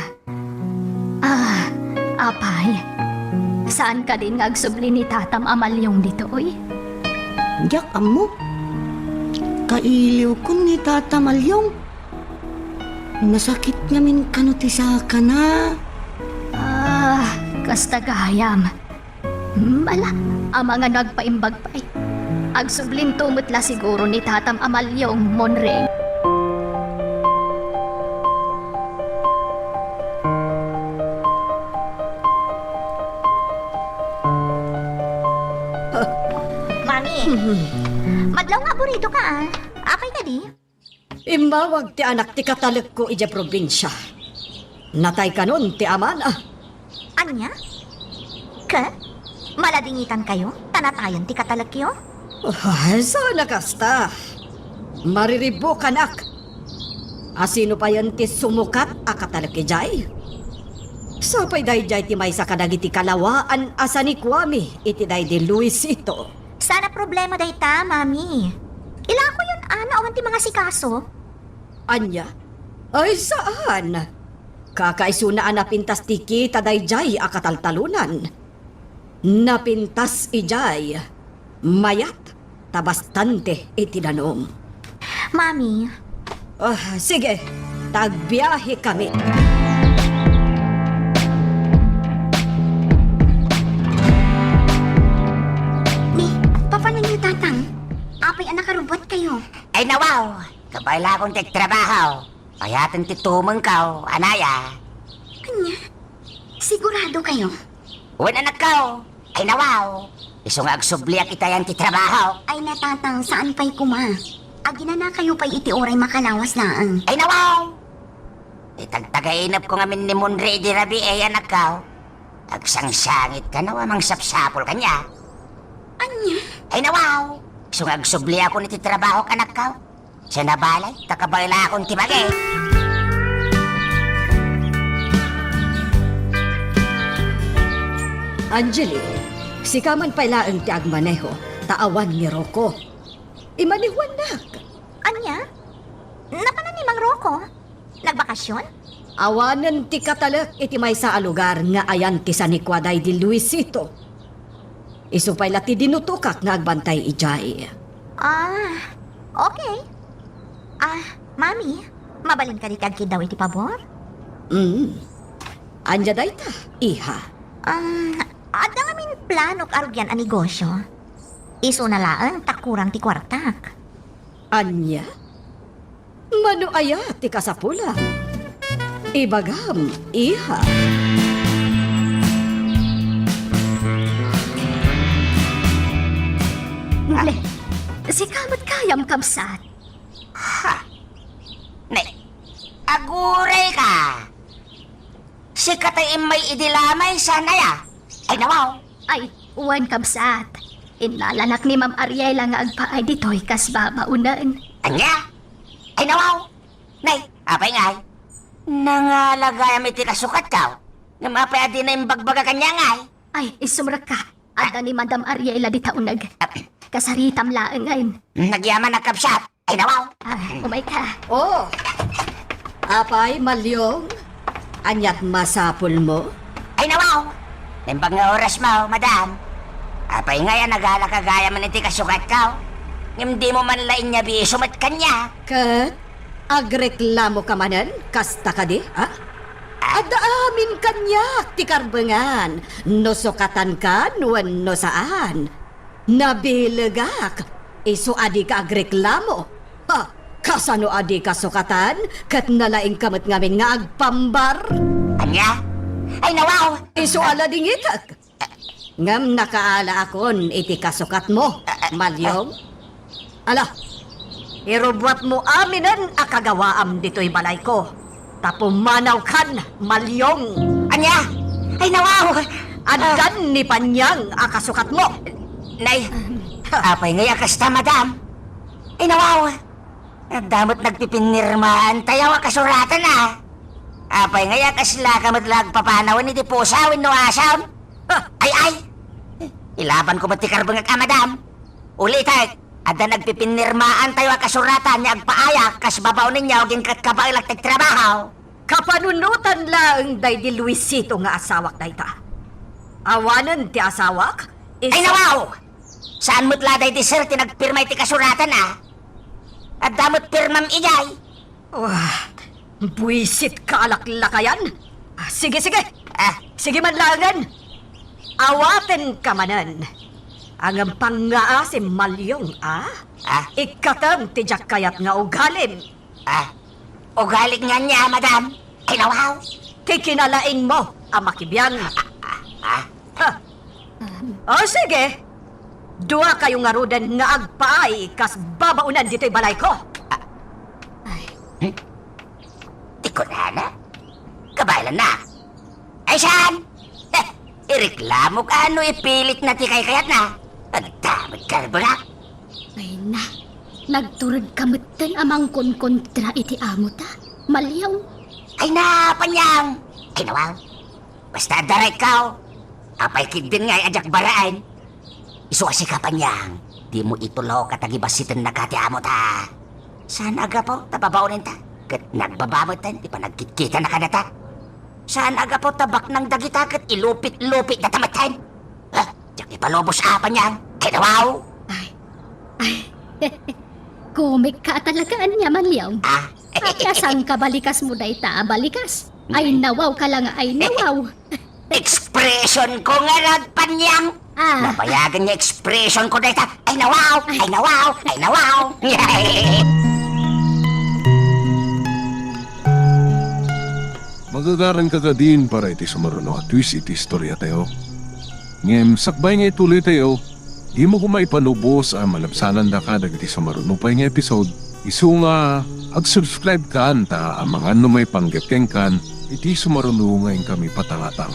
ah, apay, saan kadin nga agsubli ni Tatam a Malyong ditoy? Diak ammo. Kailiwkon ni Tata Malyong. Nasakit ngamin kano ti sakana. Ah, kasta gayam. Mala, amangan no agpaimbag pay. Agsublinto met la siguro ni Tatam a Malyong, Monray. Mami, madlaw nga aburidoka, ah. Apay kadi? Immawag ti anak ti katalekko idiay probinsia. Natay kanon ti amana. Ania? Ket? Maladingitankayo ta natayen ti katalekyo? Ay, saan a kasta. Mariribbukanak. A sino payen ti sumukat a katalek idiay? Sapay daydiay ti maysa kadagiti kalawaan a sanikuami iti daydi Luisito. Saan a problema dayta, Mami. Ilakoyon a no awan ti mangasikaso. Ania? Ay, saan. Kakaisuna a napintas ti kita daydiay a kataltalonan. Napintas idiay mayat ta bastante iti danum. Mami. Ah, sige, ta agbiahekami. Ni, papananyo, Tatang? Apay a nakarubbotkayo? Ay, nawaw! Kabaelakon ti agtrabaho. Payaten ti tumengko, anaya. Ania? Siguradokayo? Wen, anakko. Ay, nawaw. Isu nga agsubliak itayan ti trabaho. Ay, na, Tatang, saan pay koma. Aginanakayo pay iti uray makalawas laeng. Ay, nawaw. Ti tagtagainepko ngamin ni Monray idi rabii, anakko. Agsangsangit kano a mangsapsapul kaniak. Ania? Ay, nawaw. Isu nga agsubliakon iti trabahok, anakko. Saan a balay, ta kabaelakon ti bagi. Angeli, sika man pay laeng ti agmaneho, ta awan ni Rocco. Imanehoannak. Ania? Napanan ni Mang Rocco? Nagbakasyon? Awanen ti katalek iti maysa a lugar nga ayan ti sanikua daydi Luisito. Isu pay la ti dinutokak nga agbantay idiay. Ah, okay. Ah, Mami, mabalin kadi ti agkiddaw iti pabor? Mm. Ania dayta, iha? Ah, adda ngamin planok a rugian a negosyo. Isuna laeng ta kurang ti kuartak. Ania? Mano aya ti kasapulan? Ibagam, iha. Ble, sika met gayam, kabsat. Ha? Ne, aguray ka. Sika ti immay idi lamay, saan aya? Ay, nawaw. Ay, wen, kabsat. Innalanak ni Ma'am Ariela nga agpaay ditoy kas babaonen. Ania? Ay, nawaw. Nay, apay ngay? Nangala gayam iti kasukatko. Ngem apay a dina imbagbaga kaniak ngay? Ay, isumrekka. Adda ni Madam Ariela dita uneg. Kasaritam laengen. Nagyamanak, kabsat. Ay, nawaw. Ah, umayka. Oh, apay, Malyong? Aniat masapulmo? Ay, nawaw. Naimbag nga orasmo, madam. Apay ngay a nagalaka gayam iti kasukatko? Ngem dimo man la inyabiso met kaniak. Ket agreklamoka manen, kasta kadi, ha? Adda amin kaniak ti karbengan, no sukatankan wenno saan. Nabilegak, isu a dika agreklamo. Ha, kasano a dika sukatan, ket nalaingka met ngamin nga agpambar? Ania? Ay, nawaw! Isu a ladingitek. Ngem nakaalaakon iti kasukatmo, Malyong. Ala, irubuatmo aminen a kagawaam ditoy balayko. Ta pumanawkan, Malyong. Ania? Ay, nawaw! Addan ni Panyang a kasukatmo. Nay, apay ngay a kasta, madam? Ay, nawaw! Adda met nagpipinirmaan tayo a kasuratan, a. Apay ngay a kaslaka met la agpapanawen iti pusa wenno asam? Ay, ay! Ilabanko met ti karbengek a, madam. Ulitek, adda nagpipinirmaan tayo a kasuratan nga agpaayak kas babaonenyo agingga ket kabaelak ti agtrabaho. Kapanunotan laeng daydi Luisito nga asawak dayta. Awanen ti asawak? Ay, nawaw! Saan met la daydi sir ti nagpirma iti kasuratan, a? Adda met pirmam idiay. Wah, buisit ka a laklakayan. Ah, sige, sige. Ah. Sige man laengen. Awatenka manen. Ngem pangngaasim, Malyong, a? Ah? Ikkatem ti diak kayat nga ugalim. Ah? Ugalik nga ania, madam? Ay, nawaw. Ti kinalaingmo a makibiang. Ah, ah, ah. Ha. O, sige. Duakayo ngaruden nga agpaay kas babaonen ditoy balayko. Ay. Hmm? Ti kunana? Kabaelanna. Ay, saan? Heh, ireklamok a no ipilitna ti kaykayatna. Agdamag karbengak. Ay na, nagturedka metten a mangkonkontra iti amota, Malyong. Ay na, Panyang! Ay, nawaw. Basta adda right ka, o. Apay ketdin ngay a diak baraen? Isu a sika, Panyang, dimo itulo ket agibassitennaka ti amota. Saan a gapu ta babaonenta, ket nagbaba metten ti panagkitkitanna kadata. Saan a gapu ta baknang dagita ket ilupit-lupitdata metten. Ha? Diak ipalubos a, Panyang. Kinawaw! Ay, ay. Komik ka talaga, ania, Malyong? Ah? Kasano a balikas mo dayta a balikas? Ay, nawaw ka la nga, ay, nawaw. Expression ko ngarud, Panyang. Ah. Nabayagen nga expression ko dayta. Ay, nawaw! Ay, nawaw! Ay, nawaw! Magagaranka kadin para iti sumaruno a twist iti istoriatayo. Ngem sakbay nga ituloytayo, dimo koma ipalubos a malabsanandaka dagiti sumaruno pay nga episode. Isu nga, ag-subscribe kan ta amangan no maipanggep kenkan iti sumaruno nga inkami patangatang.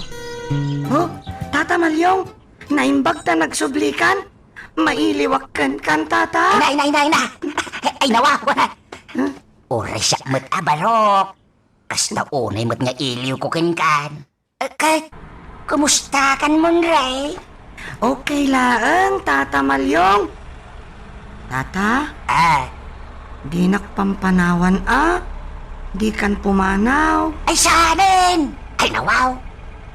Oh, Tata Malyong, naimbag ta nagsublikan? Mailiwak kenkan, Tata? Ay na, ay na, ay na, ay na! Ay, nawaw! Huh? Uray siak met a barok. Kasta unay met nga iliwko kenkan. Eh, ket, kumustakan, Monray? Okay laeng, Tata Malyong. Tata? Ah? Dinak pampanawan a dikan pumanaw. Ay, saanen? Ay, nawaw!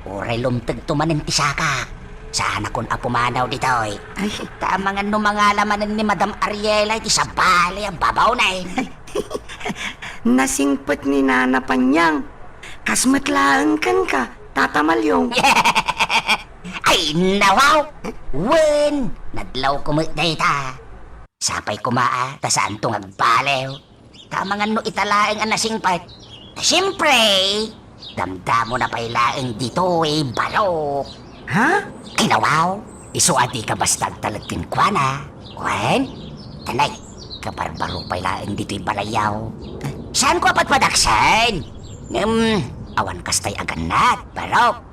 Uray lumtegto manen ti sakak. Saanakon a pumanaw ditoy. Ay. Ta amangan no mangala manen ni Madam Ariela iti sabali a babaonen. Nasingpet ni Nana Panyang. Kas met laeng kenka, Tata Malyong. Ay, nawaw! Wen, nadlawko met dayta. Sapay koma a ta saanto nga agbaliw. Ta amangan no ita laeng a nasingpet. Ta siempre, damdamona pay laeng ditoy barok. Ha? Ay, nawaw! Isu a dika basta agtalek kenkuana. Wen? Tanay, kabarbaro pay laeng ditoy balayyo. Saanko a padpadaksen? Ngem, awan kastay a gannat, barok.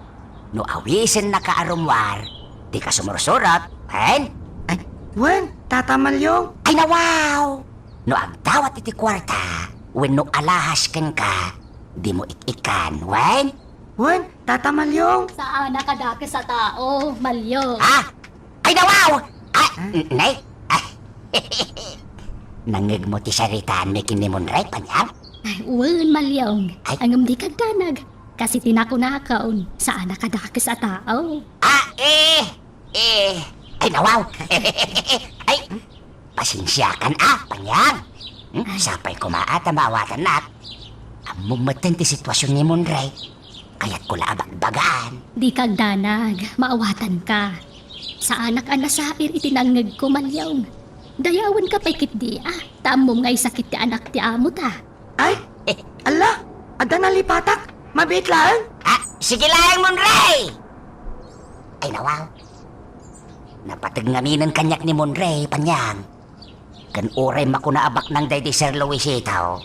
No awisennaka a rummuar, dika sumursurot, wen? Ay, wen, Tata Malyong. Ay, nawaw! No agdawat iti kuarta, wenno alahas kenka, dimo ik-ikkan, wen? Wen, Tata Malyong. Saan a kadakes a tao, Malyong. Ha? Ay, nawaw! Ah, n-, nay? Ah, nangngegmo ti saritaanmi ken ni Monray, Panyang? Ay, wen, Malyong. Ay. Ngem dika agdanag. Kas iti nakunakon, saan a kadakes a tao. Ah, eh, eh, ay, nawaw. Ay, Pasensiakan a, Panyang. Hmm? Sapay koma a ta maawatannak. Ammom metten ti situasion ni Monray. Kayatko la a bagbagaan. Dika agdanag, maawatanka. Saanak a nasair iti nangngegko, Malyong. Dayawenka pay ketdi a, ta ammom nga isakit ti anak ti amota. Ay, alla, adda nalipatak. Mabiit laeng. Ah, sige laeng, Monray! Ay, nawaw. Napateg ngaminen kaniak ni Monray, Panyang. Ken uray makuna a baknang daydi Sir Luisito,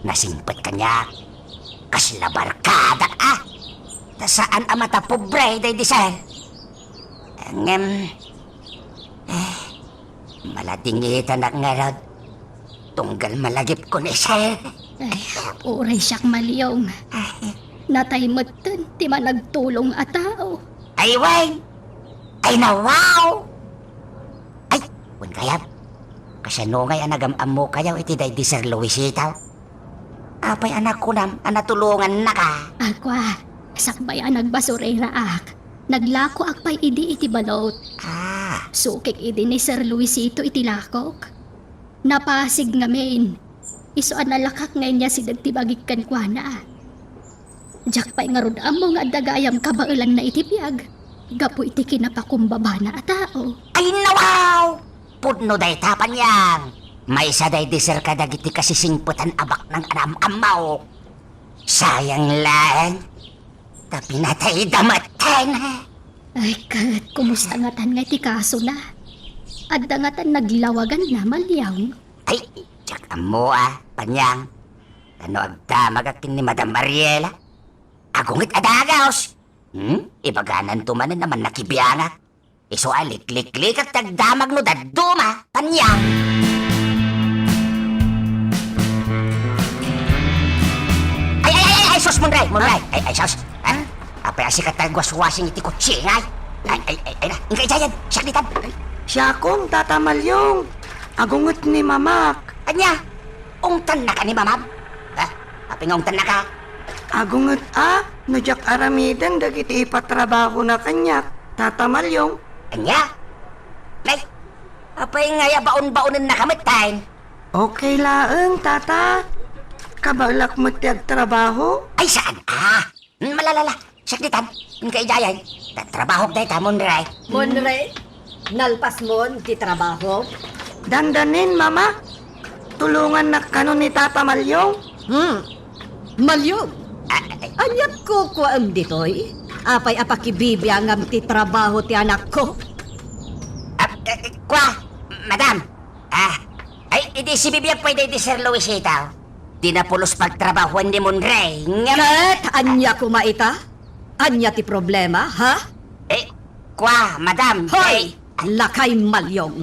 nasingpet kaniak. Kasla barkadak a. Ta saan a matapobre daydi Sir. Ngem, eh, maladingitanak ngarud. Tunggal malagipko ni Sir. Ay, uray siak, Malyong. Natay metten ti managtulong a tao. Ay, wen! Ay, nawaw! Ay, wen kayat. Kasano ngay a nagam-ammokayo iti daydi Sir Luisito? Apay a nakunam a natulongannaka? Akua, sakbay a nagbasureraak, naglakoak pay idi iti balot. Ah. Sukik idi ni Sir Luisito iti lakok. Napasig ngamin. Isu a nalakak nga iniasideg ti bagik kenkuana. Diak pay ngarud ammo nga adda gayam kabaelanna iti biag gapu iti kinapakumbabana a tao. Ay, nawaw! Pudno dayta, Panyang. Maysa daydi Sir kadagiti kasisingpetan a baknang a naam-ammok. Sayang laeng. Ta pinatayda metten. Ay, ket kumusta ngatan nga iti kasona? Adda ngatan naglawaganna, Malyong? Ay, diak ammo a, Panyang. Tano agdamagak ken ni Madam Mariela? Agunget a dagus! Hmm? Ibagananto manen a mannakibiangak. Isu a likliklikak ti agdamag no dadduma, Panyang. Ay, ay, ay, ay, sus, Monray, Monray. Ah? Ay, ay, sus. Ah? Apay a sika ti agwaswasing iti kutsina, ay? Ay, ay, ay, ay, na. Inka idiayen, siak ditan. Ay, siakon, Tata Malyong. Agunget ni Mamak. Ania? Ungtannaka ni Mamam? Ha? Apay nga ungtannaka? Agunget a, no diak aramiden dagiti ipatrabahona kaniak, Tata Malyong. Ania? Nay, apay ngay a baon-baonennaka metten? Okay laeng, Tata. Kabaelak met ti agtrabaho. Ay, saan a? Hmm, malalala. Siak ditan. Inka idiayen. Ta-, trabahok dayta, Monray. Monray, nalpasmon ti trabahom? Dandanin, Mama. Tulongannak kano ni Tata Malyong? Hmm. Malyong, ah, ay. Ania't kukuaem ditoy? Apay a pakibibiangam ti trabaho ti anakko? Ah, eh, eh, kua, Madam. Ah, ay, idi sibibiag pay daydi Sir Luisito. Dina pulos pagtrabahoan ni Monray, ngem... Ket ania koma ita? Ania ti problema, ha? Eh, kua, Madam, hoy! Eh, lakay Malyong.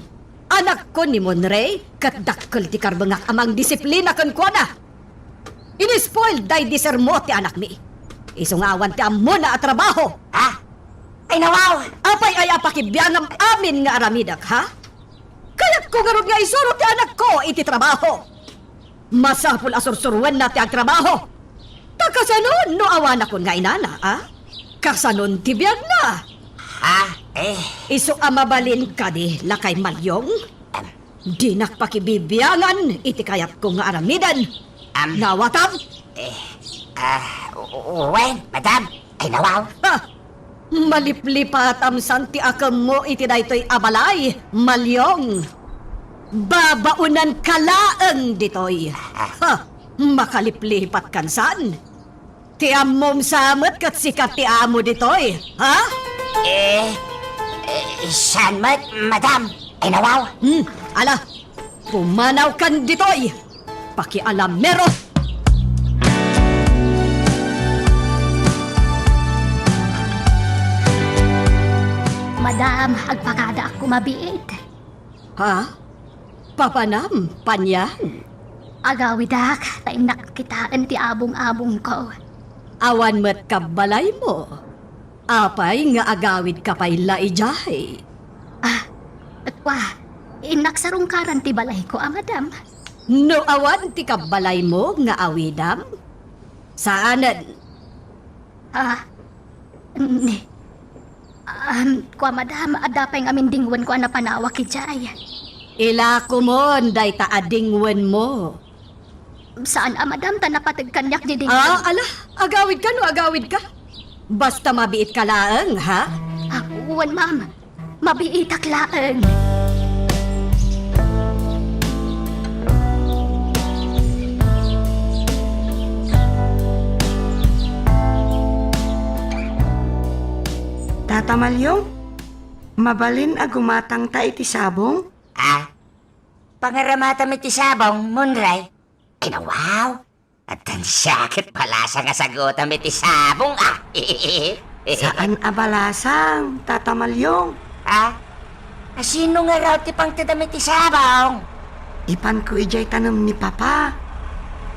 Anakko ni Monray, ket dakkel ti karbengak a mangdisiplina kenkuana. Inispoil daydi sermo ti anakmi. Isu nga awan ti ammona a trabaho. Ha? Ay, nawaw! Apay aya a pakibiangam amin nga aramidek, ha? Kayatko ngarud nga isuro ti anakko iti trabaho. Masapul a sursuruenna ti agtrabaho. Ta kasano no awanakon nga inana, a? Kasanon ti biagna? Ha? Eh. Isu a mabalin kadi, lakay Malyong? Em. Dinak pakibibiangan iti kayatko nga aramiden. Em. Nawatam? Eh, ah, u-, u-, wen, madam. Ay, nawaw. Ah! Maliplipatam san ti akemmo iti daytoy a balay, Malyong. Babaonanka laeng ditoy. Ah. Ha! Makaliplipatkan san? Ti ammom sa met ket sika ti amo ditoy, ha? Eh, eh, saan met, madam? Ay, nawaw. Hmm, ala, pumanawkan ditoy. Pakialamero! Madam, agpakadaak koma biit. Ha? Papanam, Panyang? Agawidak, ta innak kitaen ti abong-abongko. Awan met kabbalaymo. Apay nga agawidka pay la idiay? Ah, kua, innak sarungkaran ti balayko a madam. No awan ti kabbalaymo nga awidam, saanen. Ah, ni, um, kua, madam, adda pay ngamin dingwenko a napanawak idiay. Ilakomon dayta a dingwenmo. Saan a, madam, ta napateg kaniak didi. Ah, ala, agawidka no agawidka. Basta mabiitka laeng, ha? Ah, wen, ma'am. Mabiitak laeng. Tata Malyong, mabalin a gumatangta iti sabong? Ah, pangaramatam iti sabong, Monray? Ay, nawaw. Addan siak ket balasang a sagutam iti sabong, ah. Saan a balasang, Tata Malyong? Ah? Asino ngarud ti pangtedam iti sabong? Ipanko idiay tanem ni Papa.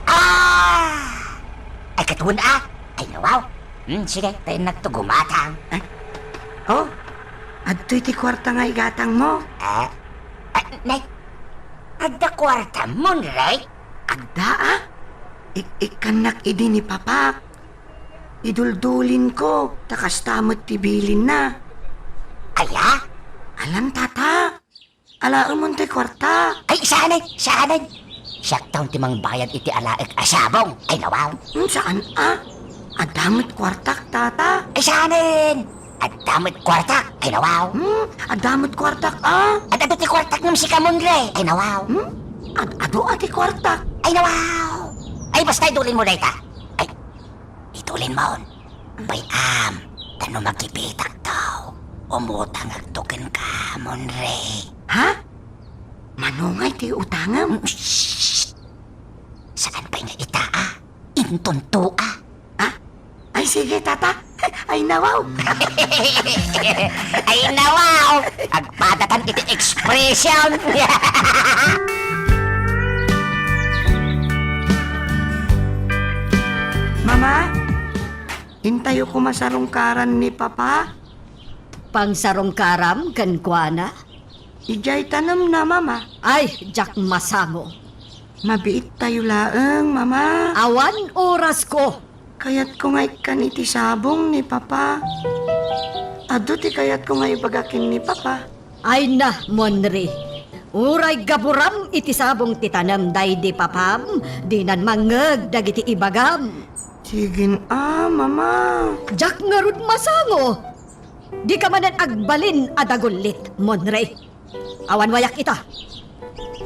Ah! Ay, ket wen, ah. Ay, nawaw. Hmm, sige, ta innakto gumatang. Ay. Oh, adtoy ti kuarta nga igatangmo. Ah? Ah, nay, adda kuartam, Monray? Adda, ah? Ik-, ikkannak idi ni Papak. Iduldulinko, ta kasta met ti bilinna. Aya? Alan, Tata. Alaemon ti kuarta. Ay, saanen, saanen. Siakton ti mangbayad iti alaek a sabong. Ay, nawaw. Hmm, saan, ah? Adda met kuartak, Tata. Ay, saanen. Adda met kuartak. Ay, nawaw. Hmm, adda met kuartak, ah. Ad-, adu ti kuartak ngem sika, Monray. Ay, nawaw. Hmm? Ad-, adu a ti kuartak. Ay, nawaw. Ay, basta idulinmo dayta. Ay, idulinmon. Bay-am, ta no makibitakto, umutangakto kenka, Monray. Ha? Mano ngay ti utangem? Mm, shh! Saan pay nga ita, ah? Inton tua. Ah? Ay, sige, Tata. Ay, nawaw. Ay, nawaw. Agpadatan iti expression. Mama, intayo koma sarungkaran ni Papa. Pangsarungkaram kenkuana? Idiay tanemna, Mama. Ay, diak masango. Mabiittayo laeng, Mama. Awan orasko. Kayatko nga ikkan iti sabong ni Papa. Adu ti kayatko nga ibaga ken ni Papa. Ay na, Monri. Uray gaburam iti sabong ti tanem daydi papam, dinan mangngeg dagiti ibagam. Sigin a, Mama. Diak ngarud masango. Dika manen agbalin a dagullit, Monre. Awan wayak ita.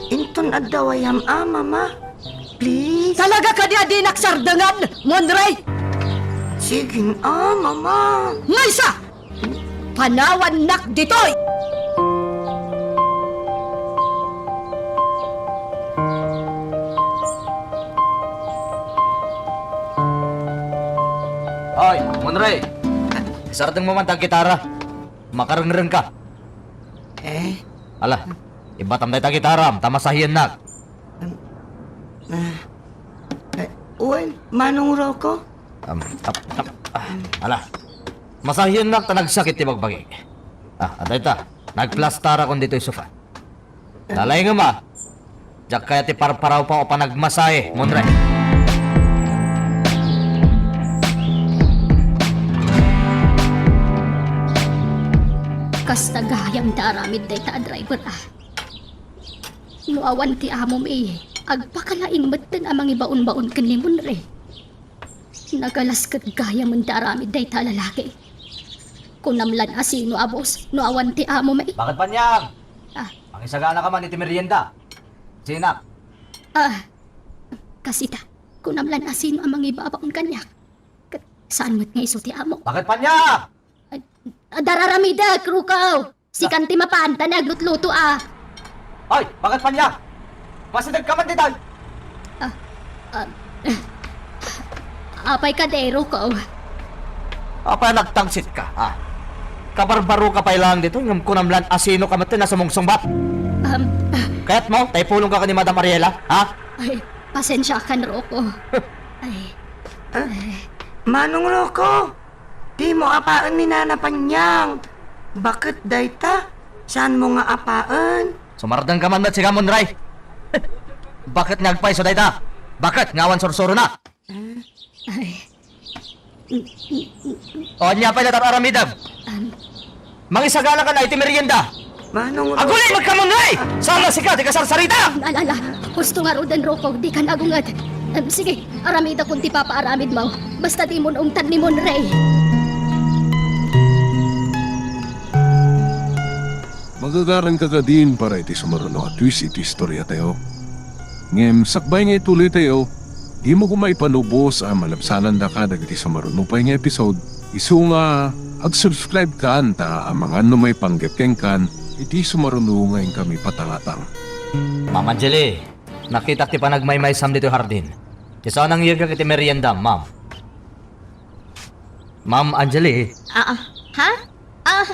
Inton adda wayam a, Mama. Please. Talaga kadi a dinak sardengan, Monre? Sigin a, Mama. Maysa! Panawannak ditoy! Hoy, Monre! Isardengmo man ta gitara. Makarengreng ka. Eh? Ala, ibatam dayta gitaram, ta masahiennak. Um, ah, eh, wen, Manong Rocco? Um, ap, ap, ah, ala, masahiennak ta nagsakit ti bagbagik. Ah, adda ita, nagplastarakon ditoy sofa. Nalaingem a. Diak kayat ti parparawpaw a panagmasahe, Monre. Kasta gayam ti aramid dayta a driver a. No awan ti amom, eh, agpakalaing metten a mangibaonbaon ken ni Monre. Nagalas ket gayamen ti aramid dayta a lalaki. Kunam lan a sino a boss no awan ti amom, eh. Bakit, Panyang? Ah. Mangisaganaka man iti merienda. Sinak. Ah, kas ita, kunam lan a sino a mangibabaon kaniak. Ket saan met nga isu ti amo. Bakit, Panyang? Ah, dararamidek, Rukaw. Sikan ti mapan, ta naglutluto a. Ay, bakit, Panyang? Masideg ka man ditoy. Ah, ah, apay ka, Dero ko? Apay nagtangsit ka, ha? Kabarbaro ka pay lang dito, ngem kunam lan a sino ka met ti nasumungsungbat? Um, Kayat mo, ta ipulong ka ni Madam Ariela, ha? Ay, pasensya kan, Rocco. Ay. Ah, Manong Rocco, dimo apaen ni Nana Panyang. Bakit dayta? Saan mo nga apaen? Sumardeng ka man met, sika, Monray. Bakit nga agpayso dayta? Bakit nga awan sursurona? Ay. O, ania pay latta ti aramidem? Am. Mangisagana ka na iti merienda. Manong Agulay, magkamunray! Saan na sika, di ka sarsarita? Ala, ala, husto ngaruden, Rocco, dikan agunget. Em, sige, aramidakon ti papaaramidmo. Basta dimo ungtan ni Monray. Magagaranka kadin para iti sumaruno a twist iti istoriatayo. Ngem sakbay nga ituloytayo, dimo koma ipanubos a malabsanandaka dagiti sumaruno pay nga episode. Isu nga ag-subscribe kan ta amangan no maipanggep kenkan iti sumaruno nga inkami patangatang. Ma'am Angeli, nakitak ti panagmaymaysam ditoy hardin. Isu a nangyegak iti meriendam, ma'am. Ma'am Angeli. Ah, ah. Ha? Ah,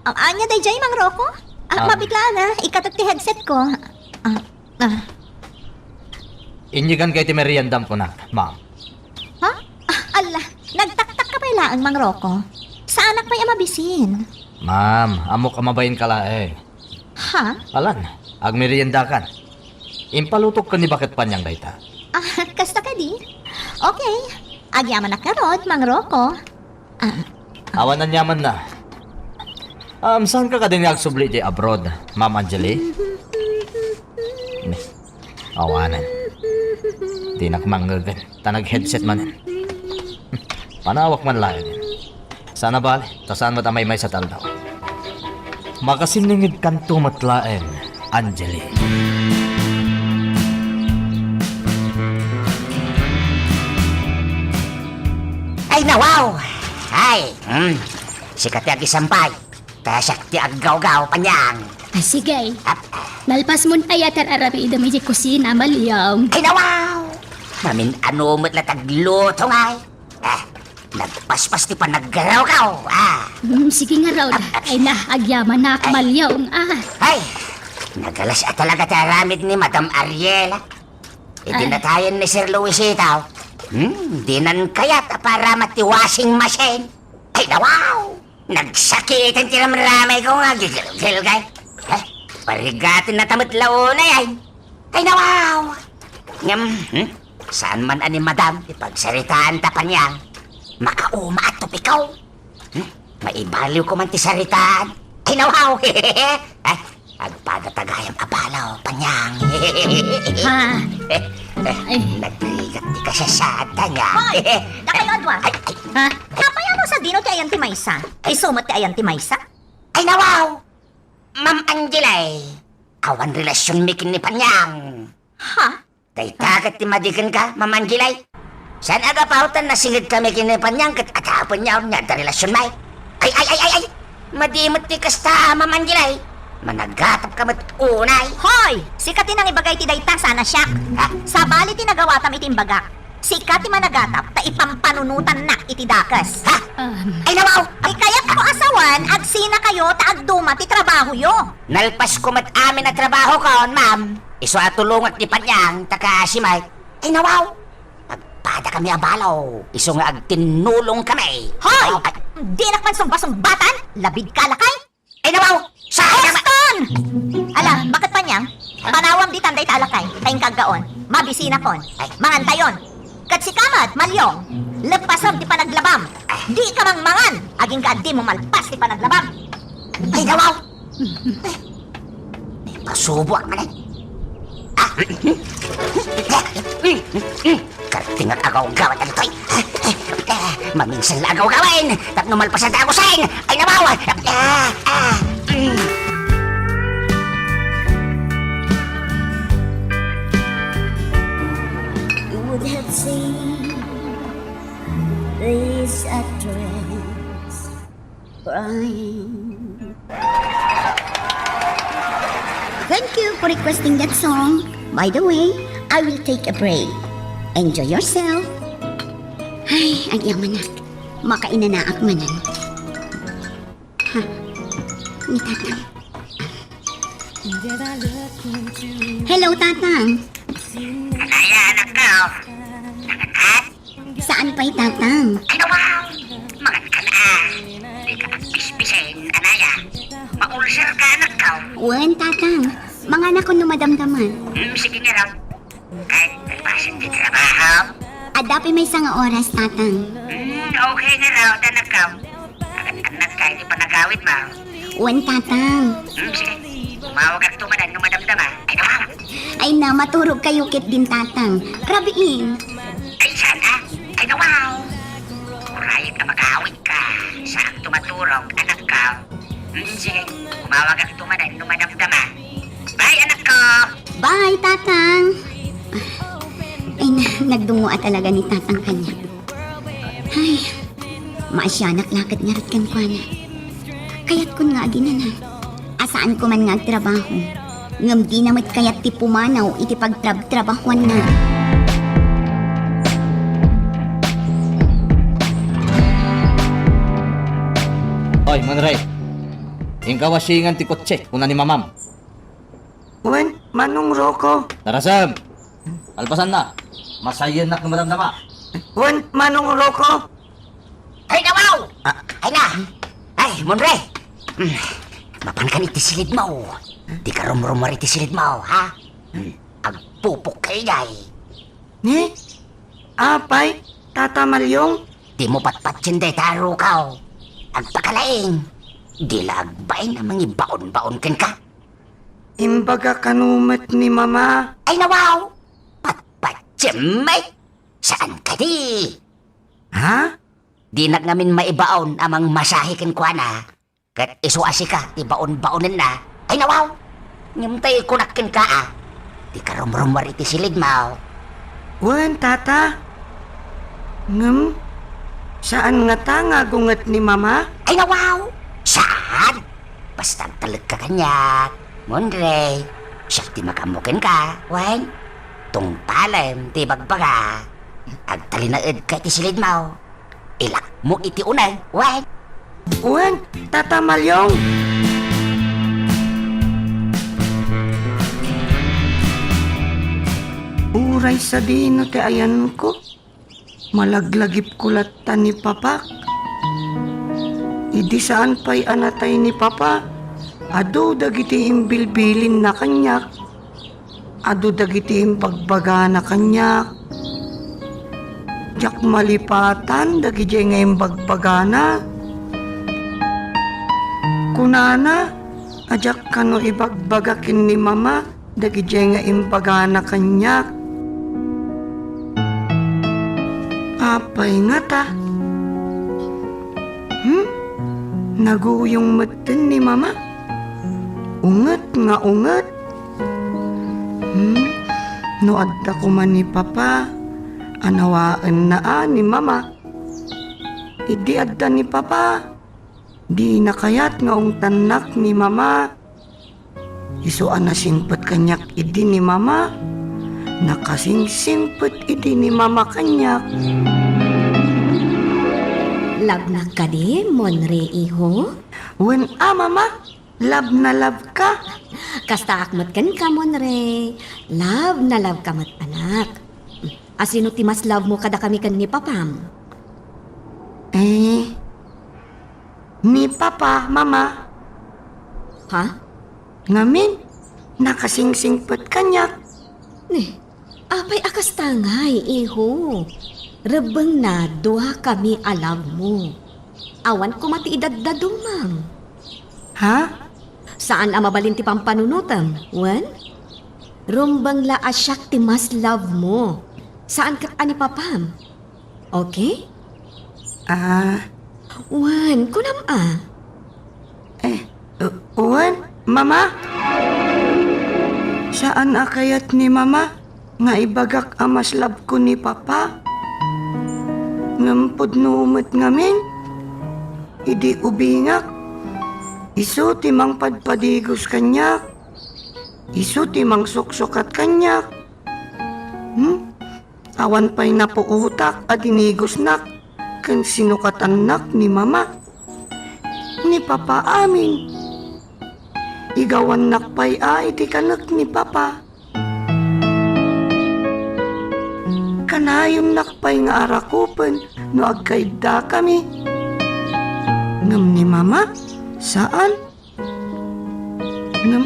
ah, ania daydiay, Mang Rocco? Ah, Ah. Mabiklaan a, ikkatek ti headset ko. Ah, ah. Inyeganka iti meriendam kunak, ma'am. Ha? Ah, ala, nagtaktakka pay laeng, Mang Rocco. Saanak pay a mabisin. Ma'am, ammok a mabainka laeng. Ha? Alan, agmeriendakan. Impalutokko ni Baket Panyang dayta. Ah, kasta kadi? Okay. Agyamanak ngarud, Mang Rocco. Ah. Awan aniamanna. Um, saanka kadin nga agsubli di abroad, Ma'am Angeli? Ne. Awanen. Dinak mangngegen. Ta nag-headset manen. Panawak man laeng. Saan a bale, ta saan met a maymaysa ti aldaw. Makasinningedkanto met laeng, Angeli. Ay, nawaw! Ay, hmm. Sika ti agisampay. Ta siak ti aggawgaw, Panyang. Ah, sige. Ap- Nalpasmon aya ti ar-aramidem iti kusina, Malyong? Ay, nawaw! Mamin-ano met la ti agluto ngay. Ah, nagpaspas ti panaggarawgaw, ah. Mm, sige ngarud. Ay na, agyamanak, Ah. Malyong, ah. Ay, nagalas a talaga ti aramid ni Madam Ariela. Iti Ah. natayen ni Sir Luisito. Hmm, dinan kayat a paramat ti washing machine. Ay, nawaw! Nagsakiten ti ramramayko nga gigilgil, kay. Eh, parigatenna ta met la unay, ay. Ay, nawaw! Ngem, hmm? Saan man a ni Madam ti pagsaritaanta, Panyang? Makauma a topiko. Hmm? Maibaliwko man ti saritaan. Ay, nawaw! Ay, agpada ta gayam a balaw, Panyang. Ha? Eh, eh, Ay. Nagrigat ti kasasaadta niya. Hoy! Dakayo a dua! Ay, ay. Ha? Apay a no sadino ti ayan ti maysa? Isu met ti ayan ti maysa? Ay, nawaw! Ma'am Angela, eh. Awan relasionmi ken ni Panyang. Ha? Dayta ket ti madi kenka, Ma'am Angela. Saan a gapu ta nasingedkami ken ni Panyang ket adda a Panyang nia adda relasionmi. Ay, ay, ay, ay, ay! Madi met ti kasta, Ma'am Angela. Managatapka met unay. Hoy! Sika ti nangibagay ti dayta, saan a siak. Ha? Sabali ti nagawatam iti imbagak. Sika ti managatap ta ipampanunotannak iti dakes. Ha? Um. Ay, nawaw! Ti kayatko a sawen, agsinakayo ta agduma ti trabahoyo. Nalpasko met amin a trabahokon, ma'am. Isu a tulongak ni Panyang, ta kaasi met. Ay, nawaw! Agpadakami a balaw, isu nga agtinnulongkami. Hoy! Ay. Dinak man sumba-sumbatan, labidka lakay. Ay, nawaw! Sa Boston! Ala, Baket Panyang? Ha? Panawam ditan dayta a lakay, ta inka aggaon. Mabisinakon. Ay. Mangantayon. Ket sika met, Malyong, leppasem ti panaglabam. Ay. Dika mangmangan, agingga a dimo malpas ti panaglabam. Ay, nawaw! Pasuboak manen. Ah! Karting nga agawgawan dagitoy. Maminsan la agawgawan. Tapno malpasan ta agusen. Ay, nawaw! Ah! Ah! Mm. You would have seen this actress crying. Thank you for requesting that song. By the way, I will take a break. Enjoy yourself. Ay, agyaman na. Makainanaak manen. Ha? Ni Tatang. Hello, Tatang. Anaya, anak ko. Nanganak? Saan pay, Tatang? Ay, nawaw! Mangan ka na. Dika agpisbisen, anaya. Maulser ka, anak ko. Wen, Tatang. Manganakon no madamdama. Hmm, sige ngarud. Kay, nagpasen ti trabaho. Adda pay maysa nga oras, Tatang. Hmm, okay ngarud, anak ko. Agannad ka iti panagawidmo. Wen, Tatang. Hmm, sige. Umawagakto manen no madamdama. Ay, nawaw. Ay na, maturogkayo ketdin, Tatang. Rabiin. Ay, saan ka? Ay, nawaw. Urayet a makaawidka. Saanto maturog, anakko. Hmm, sige. Umawagakto manen no madamdama. Bye, anakko. Bye, Tatang. Ay na, nagdungngoa talaga ni Tatang kaniak. Ay, maasianak la ket ngarud kenkuana. Kayatkon nga aginana a saanko man nga agtrabaho, ngem dina met kayat ti pumanaw iti pagtrabtrabahoanna. Oy, Monre. Inka wasingan ti kotse, kuna ni Mamam. Wen, Manong Rocco. Tarasem! Kalpasanna, masayennak no madamdama. Wen, Manong Rocco. Ay, nawaw! Ah. Ay na! Ay, Monre! Hmm. Mapankan iti silidmo. Dika rumrumuar iti silidmo, ha? Hmm. Agpupok ka idiay. Ni? Apay, Tata Malyong? Dimo patpatien dayta a rukaw. Agpakalaing. Di la agbain a mangibaonbaon kenka. Imbaga kano met ni Mama. Ay, nawaw! Patpatiem met! Saan kadi? Ha? Dinak ngamin maibaon a mangmasahe kenkuana, ket isu a sika ti baonbaonenna. Ay, nawaw! Ngem tay kunak kenka a, dika rumrumuar iti silidmo. Wen, Tata. Ngem, saan ngata nga agunget ni Mama? Ay, nawaw! Saan? Basta agtalekka kaniak, Monre. Siak ti makaammo kenka, wen? Tungpalem ti ibagbaga. Agtalinaedka iti silidmo. Ilakmo iti uneg, wen? Wen, Tata Malyong. Uray sadino ti ayanko, malaglagipko latta ni Papak. Idi saan pay a natay ni Papa, adu dagiti imbilbilinna kaniak. Adu dagiti imbagbagana kaniak. Diak malipatan dagidiay nga imbagbagana. Kunana a diak kano ibagbaga ken ni Mama dagidiay nga imbagana kaniak. Apay ngata? Hmm? Naguyong metten ni Mama? Unget nga unget? Hmm? No adda koma ni Papa, anawaenna a ni Mama. Idi adda ni Papa, dina kayat nga ungtannak ni Mama. Isu a nasingpet kaniak idi ni Mama, nakasingsingpet idi ni Mama kaniak. Love-nak kadi, Monre, iho? Wen a, Mama, love na love ka. Kastaak met kenka, Monre. Love na love ka met, anak. Asino ti mas love mo kadakami ken ni Papam? Eh, ni Papa, Mama. Ha? Ngamin, nakasingsingpet kaniak. Ni, apay a kasta ngay, iho? Rebbengna, duakami a love mo. Awan koma ti idaddadumang. Ha? Saan a mabalin ti pampanunotem, wen? Rumbeng la a siak ti mas love mo. Saan ket a ni Papam. Okay? Ah. Wen, kunam a. Eh, u-, wen, Mama? Saan a kayat ni Mama nga ibagak a mas love ko ni Papa? Ngem pudno met ngamin, idi ubingak, isu ti mangpadpadigos kaniak, isu ti mangsuksukat kaniak. Hmm? Awan pay napuotak a dinigosnak ken sinukatannak ni Mama. Ni Papa amin. Igawannak pay a iti kanek ni Papa. Kanayonnak pay nga arakupen no agkaiddakami. Ngem ni Mama, saan. Ngem,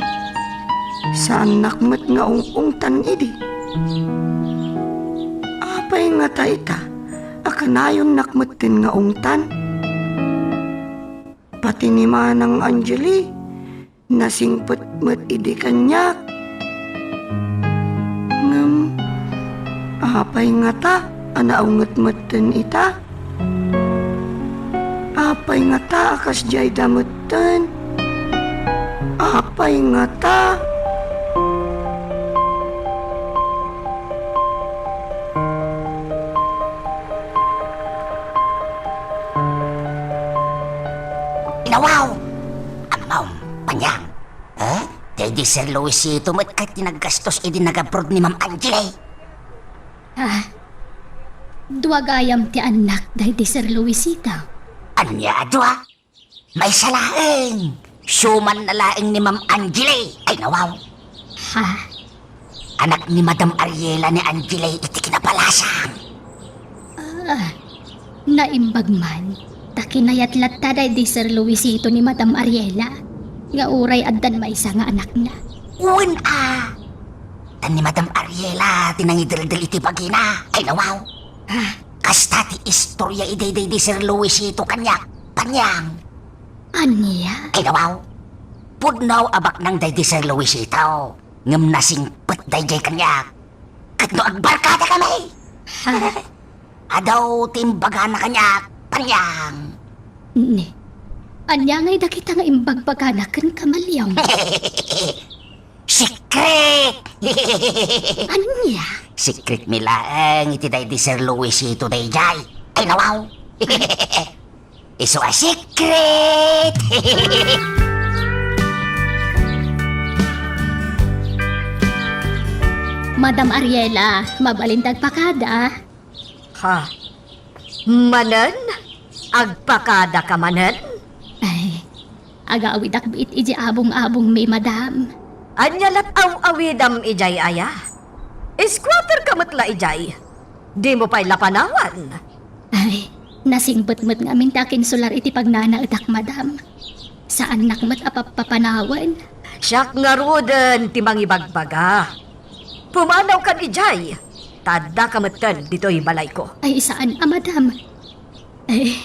saannak met nga ung-ungtan idi. Apay ngata ita a kanayonnak metten nga ungtan? pati ni Manang Angeli, nasingpet met idi kaniak. Ngem, apay ngata a naunget metten ita? Apay ngata a kasdiay da metten? Apay ngata? Inawaw! Ammom, Panyang. Eh? Daydi Sir Luisito met ket ti naggastos idi nag-abroad ni Ma'am Angeli. Ah, dua gayam ti annak daydi Sir Luisito. Ania a dua? Maysa laeng. Siumanna laeng ni Ma'am Angeli. Ay, nawaw. Ha? Anak ni Madam Ariela ni Angeli iti kinapalasang. Ah, naimbag man. Ta kinayat latta daydi Sir Luisito ni Madam Ariela nga uray addan maysa nga anakna. Wen a! Ta ni Madam Ariela ti nangideldel iti bagina. Ay, nawaw. Ah. Kasta ti istorya idi daydi Sir Luisito kaniak, Panyang. Ania? Ay, nawaw. Pudno a baknang daydi Sir Luisito, ngem nasingpet daydiay kaniak. Ket no agbarkada kami, ha? Adu ti imbagana kaniak, Panyang. Ni, ania ngay dagita nga imbagbagana kenka, Malyong? Secret! Ania? Secret mi laeng iti daydi Sir Luisito daydiay. Ay, nawaw. Isu a secret! Madam Ariela, mabalin ti agpakada? Ha? Manen? Agpakadaka manen? Ay, agawidak biit idiay abong-abongmi, madam. Ania la't aw-awidam idiay aya? Squatter ka met la idiay. Dimo pay la panawan? Ay, nasingpet met ngamin ti akinsular iti pagnanaetak, madam. Saannak met a pappapanawen. Siak ngaruden ti mangibagbaga. Pumanawkan idiay, ta addaka metten ditoy balayko. Ay, saan a, madam. Ay,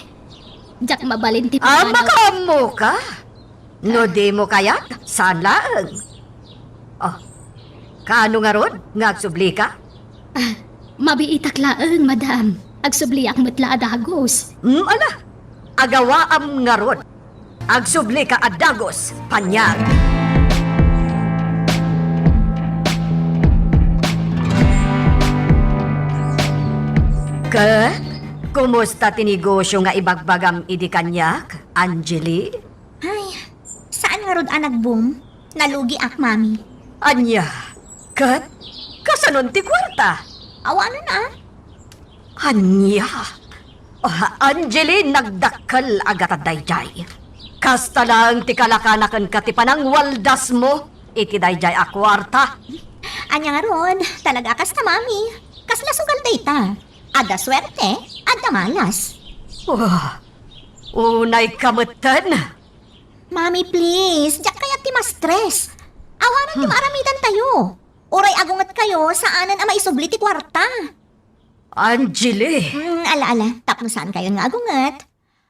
diak mabalin ti Ah, pumanaw. Makaammoka? No dimo kayat, saan laeng. Oh, kaano ngarud nga agsublika? Ah, mabiitak laeng, madam. Agsubliak met la a dagus. Hmm, ala, agawaam ngarud. Agsublika a dagus, Panyang. Ket, kumusta ti negosio nga ibagbagam idi kaniak, Angeli? Ay, saan ngarud a nag-boom? Nalugiak, Mami. Ania? Ket, kasanon ti kuarta? Awanen a. Ania? Ah, Angeli, nagdakkel a gatad daydiay. Kasta laeng ti kalakana kenka ti panangwaldasmo iti daydiay a kuarta. Ania ngarud, talaga a kasta, Mami. Kasla sugal dayta. Adda suerte, adda malas. Wah, unayka metten. Mami, please, diak kayat ti ma-stress. Awanen ti Hmm. maaramidantayo. Uray agungetkayo, saanen a maisubli ti kuarta. Angeli! Hmm, ala, ala, tapno saankayon nga agunget.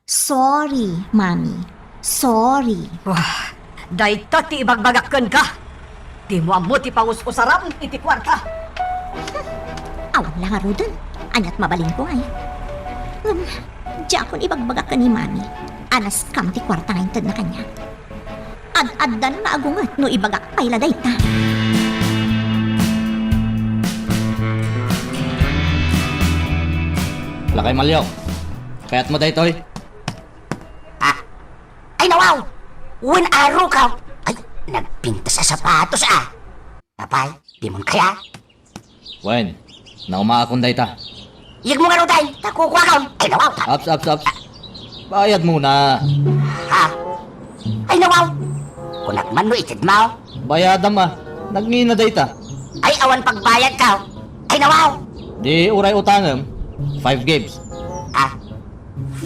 Sorry, Mami. Sorry. Wah, dayta ti ibagbagak kenka. Dimo ammo ti pangus-usaram iti kuarta. Awan la ngaruden. Ania't mabalinko ngay? Ngem, diakon ibagbaga ken ni Mami a na-scam ti kuarta nga intedna kaniak. Ad-addan nga agunget no ibagak pay la dayta. Lakay Malyong, kayatmo daytoy? Ah, ay, nawaw! Wen a, Rukaw! Ay, nagpintas a sapatos, ah! Apay, dimon kaya? Wen, naumaakon dayta. Iyegmo ngaruden, ta kukuakon. Ay, nawaw! Aps, aps, aps. Bayadmona. Ha? Ay, nawaw! Kunak man no itedmo. Bayadam, ah. Nagngina dayta. Ay, awan pagbayadko. Ay, nawaw! Di uray utangem, five gigs. Ah,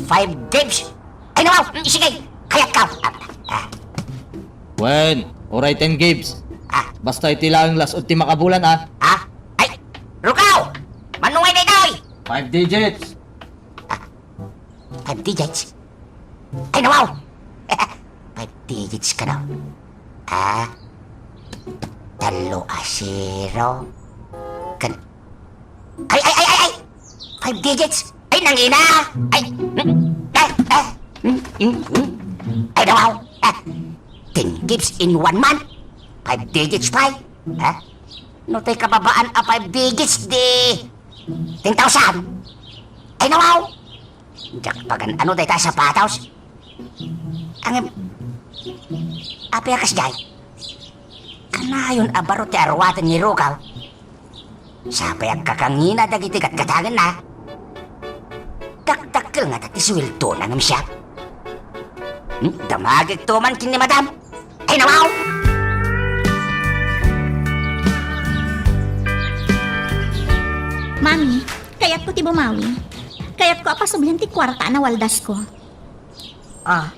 five gigs? Ay, nawaw! Mm, sige, kayatko. Ah, ah. Wen, uray ten gigs. Ah. Basta iti laeng las-ud ti makabulan, ah. Ah? Ay, Rukaw! Mano ngay daytoy? Five digits. Ah, five digits? Ay, nawaw! digits kano. Ah, tallo a zero. Kan-, ay, ay, ay, ay, ay! Five digits! Ay, nangina! Ay, mm, ah, ah, mm, mm, mm. Ay, nawaw! Ah, ten gigs in one month! Five digits pay! Ha? No, tay kababaan a five digits, di ten thousand! Ay, nawaw! Diak pagan-ano dayta a sapatos. Ngem, apay a kasdiay? Kanayon a baro ti aruaten ni Rugaw. Sapay agkakangina dagiti gatgatangenna. Dakdakkel ngata ti suweldona ngem siak. Hmm, damagekto man ken ni Madam. Ay, nawaw! Mami, kayatko ti bumawi. Kayatko a pasublen ti kuarta a nawaldasko. Ah.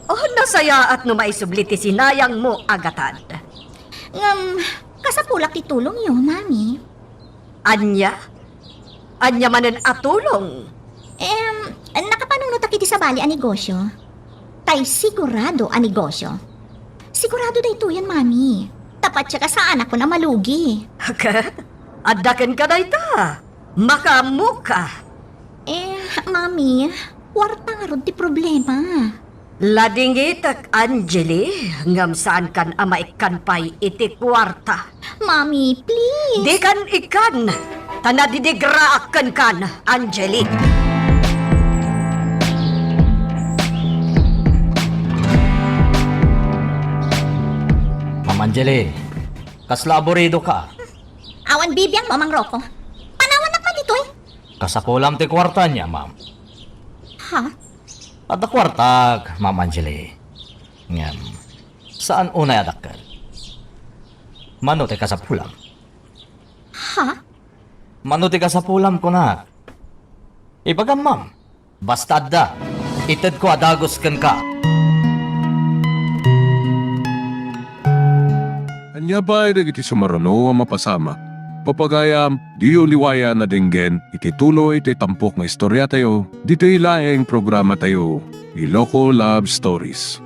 Oh, nasayaat no maisubli ti sinayangmo a gatad. Ngem, kasapulak ti tulongyo, Mami. Ania? Ania manen a tulong? Em, nakapanunotak iti sabali a negosyo. Tay sigurado a negosyo. Sigurado daytoyen, Mami. Tapatyak a saanakon a malugi. Ket, adda kenka dayta. Makaammoka. Eh, Mami, kuarta ngarud ti problema. Ladingitek, Angeli, ngem saankan a maikkan pay iti kuarta. Mami, please. Dikan ikkan, ta nadidigraak kenkan, Angeli. Ma'am Angeli, kasla aburidoka? Awan bibiangmo, Mang Rocco. Panawannak man ditoy. Kasapulam ti kuarta ania, ma'am? Ha? Adda kuartak, Ma'am Angeli. Ngem, saan unay a dakkel. Mano ti kasapulam? Ha? Mano ti kasapulam, kunak? Ibagam, ma'am. Basta adda, itedko a dagus kenka. Ania pay dagiti sumaruno a mapasamak? Pagayam, diyo liwayan a denggen iti tuloy ti tampok nga istoriatayo, ditoy laeng programatayo, Iloko Love Stories.